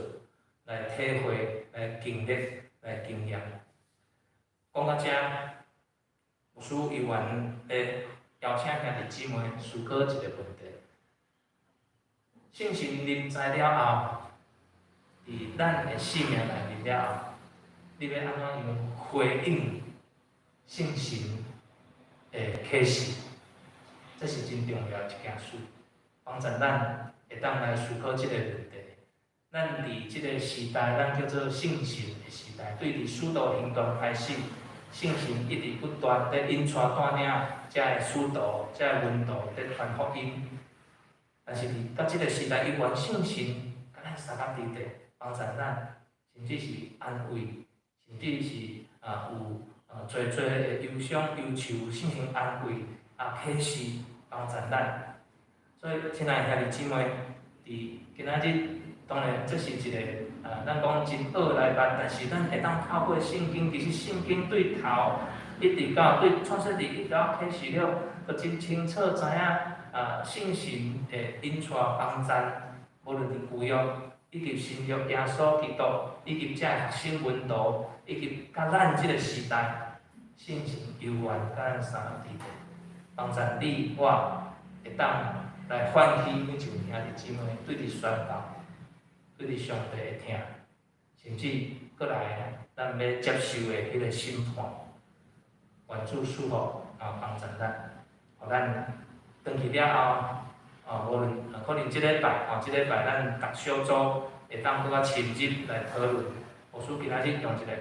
來體會、來經歷、來經驗。講到遮，牧師猶原會邀請兄弟姊妹思考一个問題：聖神臨在了後，佇咱的生命內面了後，你欲按怎樣回應聖神的啟示？這是真重要一件事，幫助咱會當來思考這个問題。咱佇這个時代，咱叫做聖神的時代，對佇使徒行傳開始，聖神一直不斷佇引帶帶領遮个使徒、遮个門徒佇傳福音。但是佇到這个時代，猶原聖神佮咱相共佇咧，幫助咱，甚至是安慰，甚至是有濟濟的憂傷憂愁，聖神安慰啟示幫助咱。所以，親愛兄弟姊妹，佇今仔日，當然這是一个咱講真學來辦，但是咱會當透過聖經，其實聖經對頭一直到對創世記一直到啟示錄，都真清楚知影聖神會引帶幫贊，無論佇舊約以及新約耶穌基督，以及遮個核心門徒，以及佮咱這个時代，聖神猶原佮咱相佇咧，幫助你我會當來喚起每一位兄弟姊妹對佇宣教、對佇上帝的疼，甚至閣來咱欲接受的彼个審判，願主賜福幫助咱，予咱轉去了後，無論可能這禮拜吼，這禮拜咱逐小組會當閣較深入來討論。牧師今仔日用一个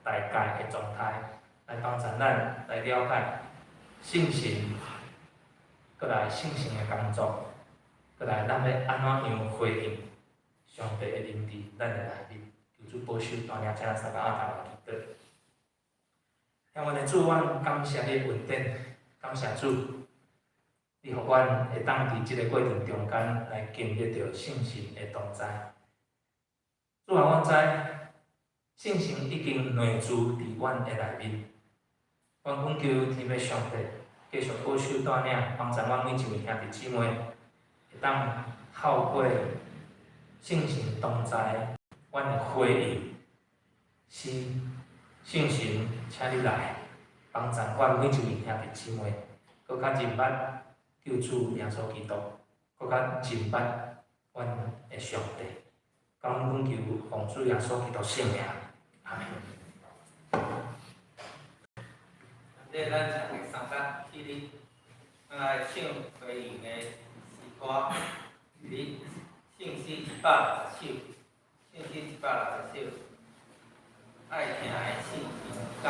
大概的狀態來幫助咱來了解聖神，閣來聖神的工作，閣來咱欲按怎樣回應上帝的臨佇咱的內面，求主保守帶領，請咱三個阿頭來祈禱。天阮的主，阮感謝你的恩典，感謝主，你予阮會當佇這个過程中間來經歷著聖神的同在。主啊，阮知聖神已經內住佇阮的內面。阮懇求天父上帝繼續保守帶領，幫助阮每一位兄弟姊妹，會當透過聖神同在，阮的回應是聖神，請你來幫助阮每一位兄弟姊妹，閣較認捌救主耶穌基督，閣較認捌阮的上帝。感恩求奉主耶穌基督聖名，阿門。咱請個三甲起立，咱咱來唱回應的詩歌，佇聖詩160首，聖詩160首，愛疼的聖經講。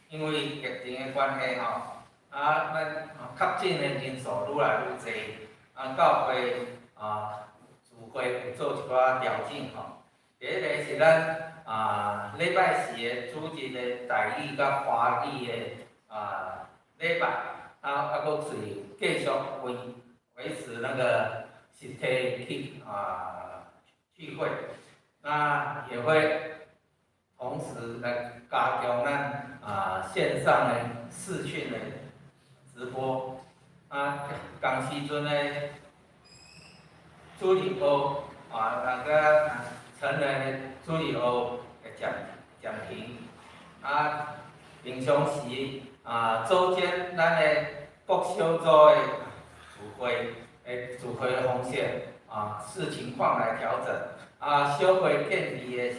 因為疫情的關係吼，咱確診的人數愈來愈濟，教會聚會有做一寡調整吼。第一个是咱禮拜四的主日的台語佮華語的禮拜，閣是繼續維持那個實體去聚會，那也會同時來加強咱線上的視訊的直播。仝時陣的主日學那个成人的主日學會暫停。平常時組間咱的各小組的聚會的方式視情況來調整。小會建議的是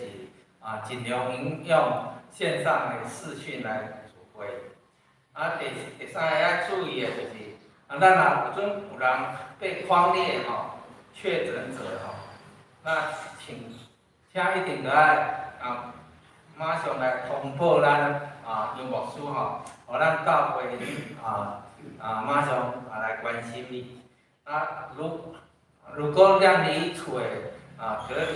盡量應用線上的視訊來聚會。第三个愛注意的就是，咱若有陣有人被匡列吼確診者吼，那請一定著愛馬上來通報咱楊牧師吼，予咱教會馬上來關心你。如果踮佇厝的隔離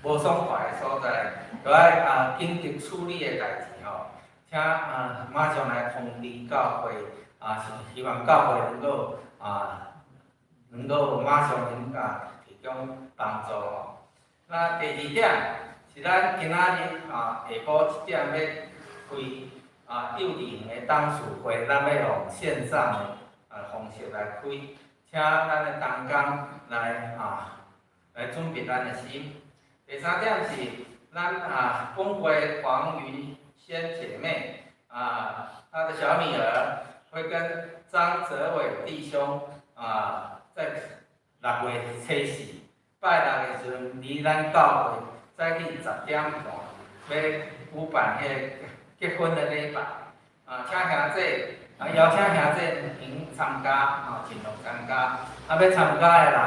無爽快的所在，著愛緊急處理的代誌吼，請馬上來通知教會，希望教會能夠馬上能提供幫助吼。那第二點是咱今仔日下晡7點欲開幼稚園的董事會，咱欲用線上的方式來開，請咱的同工來準備咱的心。第三點是咱本會黃雲仙姐妹她的小女兒會跟張澤偉弟兄在6月初四拜六的時陣，佇咱教會早起10點半欲舉辦彼个結婚的禮拜，請兄弟邀請兄弟能參加，盡量參加。欲參加的人，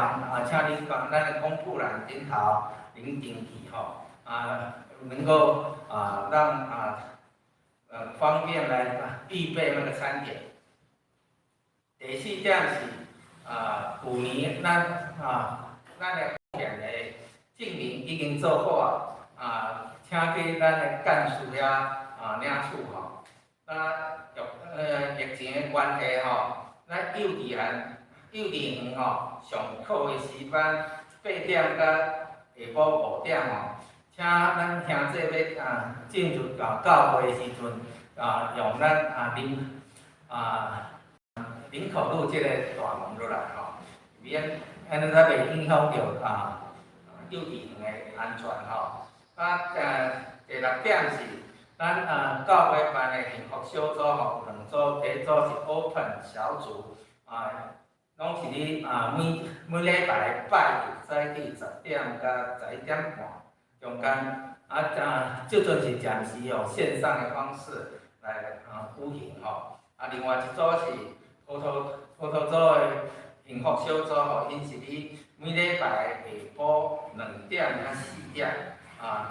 請你佇咱的公布欄頂頭能登記吼，能夠讓方便來預備那個餐點。第四點是舊年咱的奉獻的證明已經做好啊，請去咱的幹事遐領取吼。那疫情的關係吼，咱幼稚園吼上課的時間8點到下晡5點吼，請咱兄弟欲進入教會的時陣用咱林口路這个大門入來吼，免按呢才袂影響著幼稚園的安全吼。第六點是咱教會辦的幸福小組吼，有兩組，第一組是 Open 小組，攏是佇每禮拜拜日早起10點到11點半中間，這陣是暫時用線上的方式來舉行吼。另外一組是葡萄組的幸福小組吼，𪜶是佇每禮拜下晡2點到4點，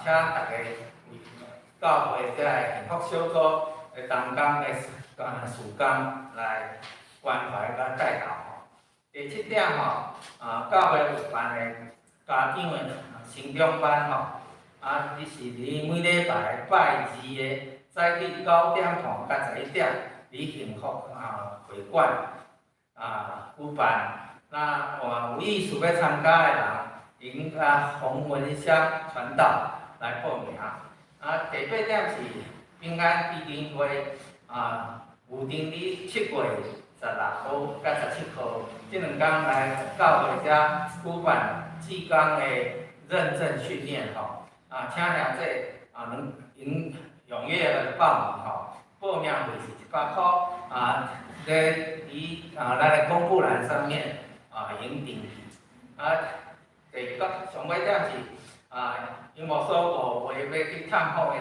請大家為教會這个幸福小組的同工的事工來關懷佮帶導吼。第七點吼，教會有辦的家長的成長班吼，伊是佇每禮拜拜二的早起9點半到11點，佇幸福會館舉辦。那有意思欲參加的人，用洪文香傳道來報名。第八點是平安基金會有定佇7月16號佮17號，這兩工來教會遮舉辦志工的認證訓練吼。請兄弟能用踴躍來報名吼，報名費是100箍，咧佇咱的公布欄上面會用登記。第九上尾點是楊牧師5月欲去探訪的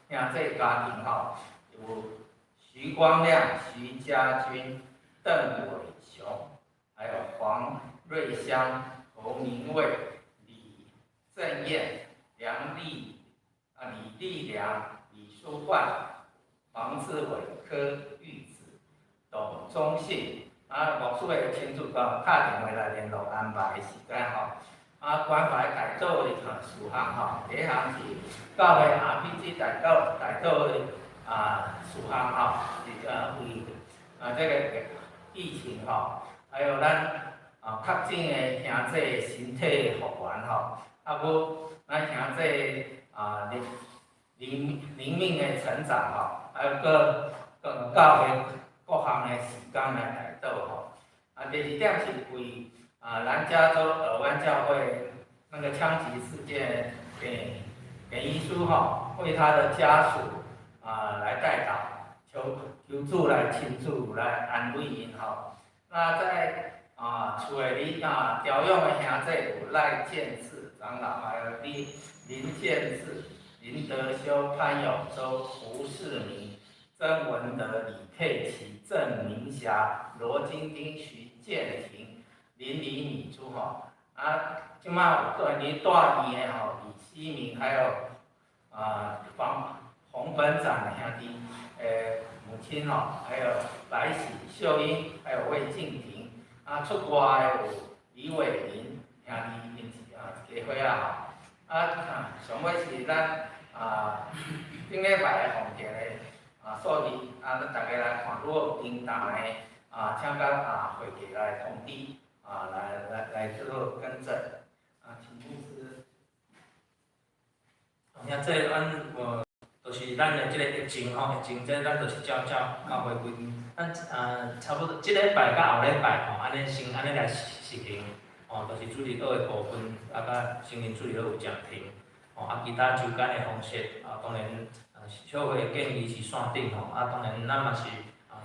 兄弟家庭吼，有徐光亮、徐家軍、鄧偉雄，還有黃瑞香、侯明衛、李正彥、梁麗李麗良、李淑焕、黃志偉、柯玉子、董忠信。啊，牧師會親自講，敲電話來聯絡安排時間吼。啊，關懷代禱的事項吼，第一項是教會 RPG 代禱代禱的啊事項吼，是啊為啊這個疫情吼，還有咱啊確診的兄弟身體復原吼，啊閣咱兄弟啊靈靈靈命的成長吼，還有閣閣教會各項的事工來代禱吼。啊，第二點是為啊南加州爾灣教會那個槍擊事件，給給醫師吼，為他的家屬啊來代禱，求求主來親自來安慰𪜶吼。那在啊厝內裡啊調養的兄弟有賴建志長老，還有林林建志、林德修、潘永洲、胡世明、曾文德、李佩琪、鄭明霞、羅晶晶、徐建廷、林李米珠吼。啊，這馬有佇住院的吼，李希明，還有啊黃洪本長兄弟，母親吼，還有白喜秀英，還有魏靜婷，啊出國的有李偉林兄弟，𪜶是啊一家伙仔吼。啊，上尾是咱啊頂禮拜的奉獻的啊數字，啊咱大家來看，如果有叮當的啊，請佮啊會計來通知。啊，來來來做更正。啊，請牧師。兄這咱有，就是咱的這個疫情吼，疫情這咱就是照照教會規定，咱啊差不多這禮拜佮後禮拜吼，按呢先按呢來實行，吼，就是主日學的部分，啊，佮成人主日學有暫停，吼，啊，其他周間的方式，啊，當然，小會的建議是線頂吼，啊，當然咱嘛是。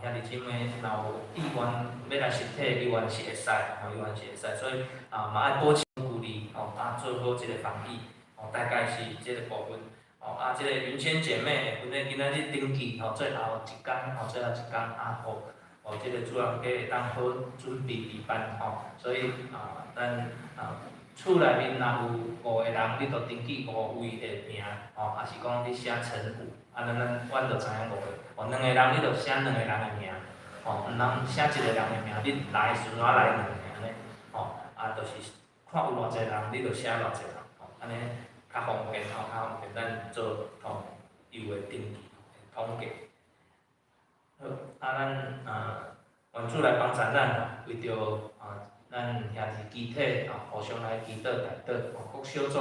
兄弟姊妹若有意願欲來實體，意願是會使，吼，意願是會使，所以啊，嘛愛保持距離，吼，啊，做好這個防疫，吼，大概是這個部分，吼，啊，這個雲仙姐妹，阮咧今仔日登記，吼，最後一工，吼，最後一工，啊，予予這個主人家會當好準備備辦，吼，所以啊，咱啊，厝內面若有五個人，你就登記五位的名，吼，抑是講你寫陳五，啊，咱咱阮就知影五個。哦，兩個人你就寫兩個人的名，吼，毋通寫一個人的名，你來的時陣來兩個按呢，吼，啊，就是看有偌濟人，你就寫偌濟人，吼，按呢較方便，吼，較方便咱做統有的登記統計。好，啊，咱啊，願主來幫助咱，為著啊，咱兄弟肢體啊，互相來祈禱代禱，吼，各小組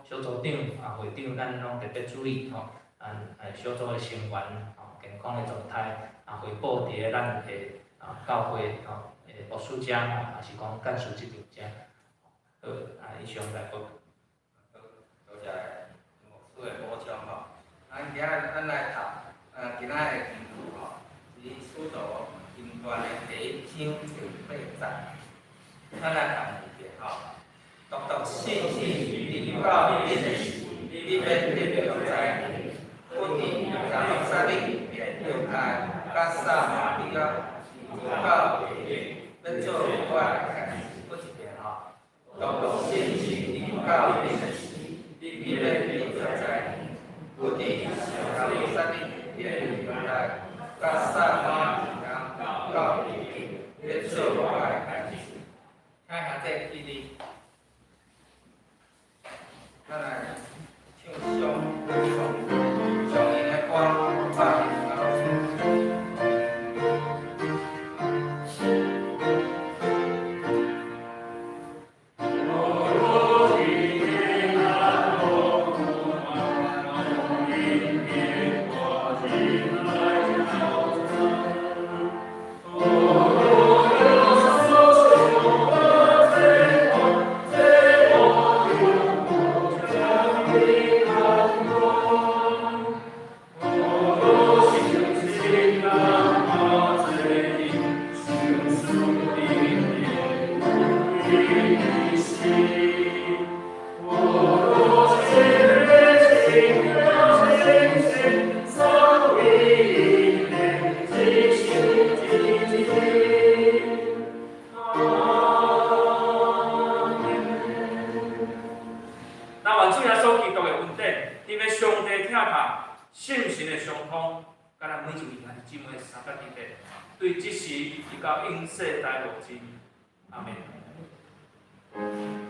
小組長啊、會長，咱攏特別注意吼，咱小組的成員吼。健康的狀態啊，匯報佇咧咱的啊教會吼的牧師遮吼，抑是講幹事這邊遮。好，啊，以上來報告。多謝牧師的補充吼。咱今仔咱來讀今仔的經文吼，是使徒行傳的第一章第八節。咱來讀一遍吼。獨獨信心臨到彼時，你欲得著災，不佇耶路撒冷，猶太、佮撒瑪利亞，直到地極，欲做我的見證。閣一遍吼。獨獨信心臨到彼時，你欲得著災，不佇耶路撒冷，猶太、佮撒瑪利亞，到地極，欲做我的見證。聽下這起立，咱來唱上上上音的歌，126。那願主耶穌基督的恩典，因為上帝疼痛，聖神的相佮咱每一位兄弟姊妹相佮伫咧，對這時直到永世代無盡。阿們。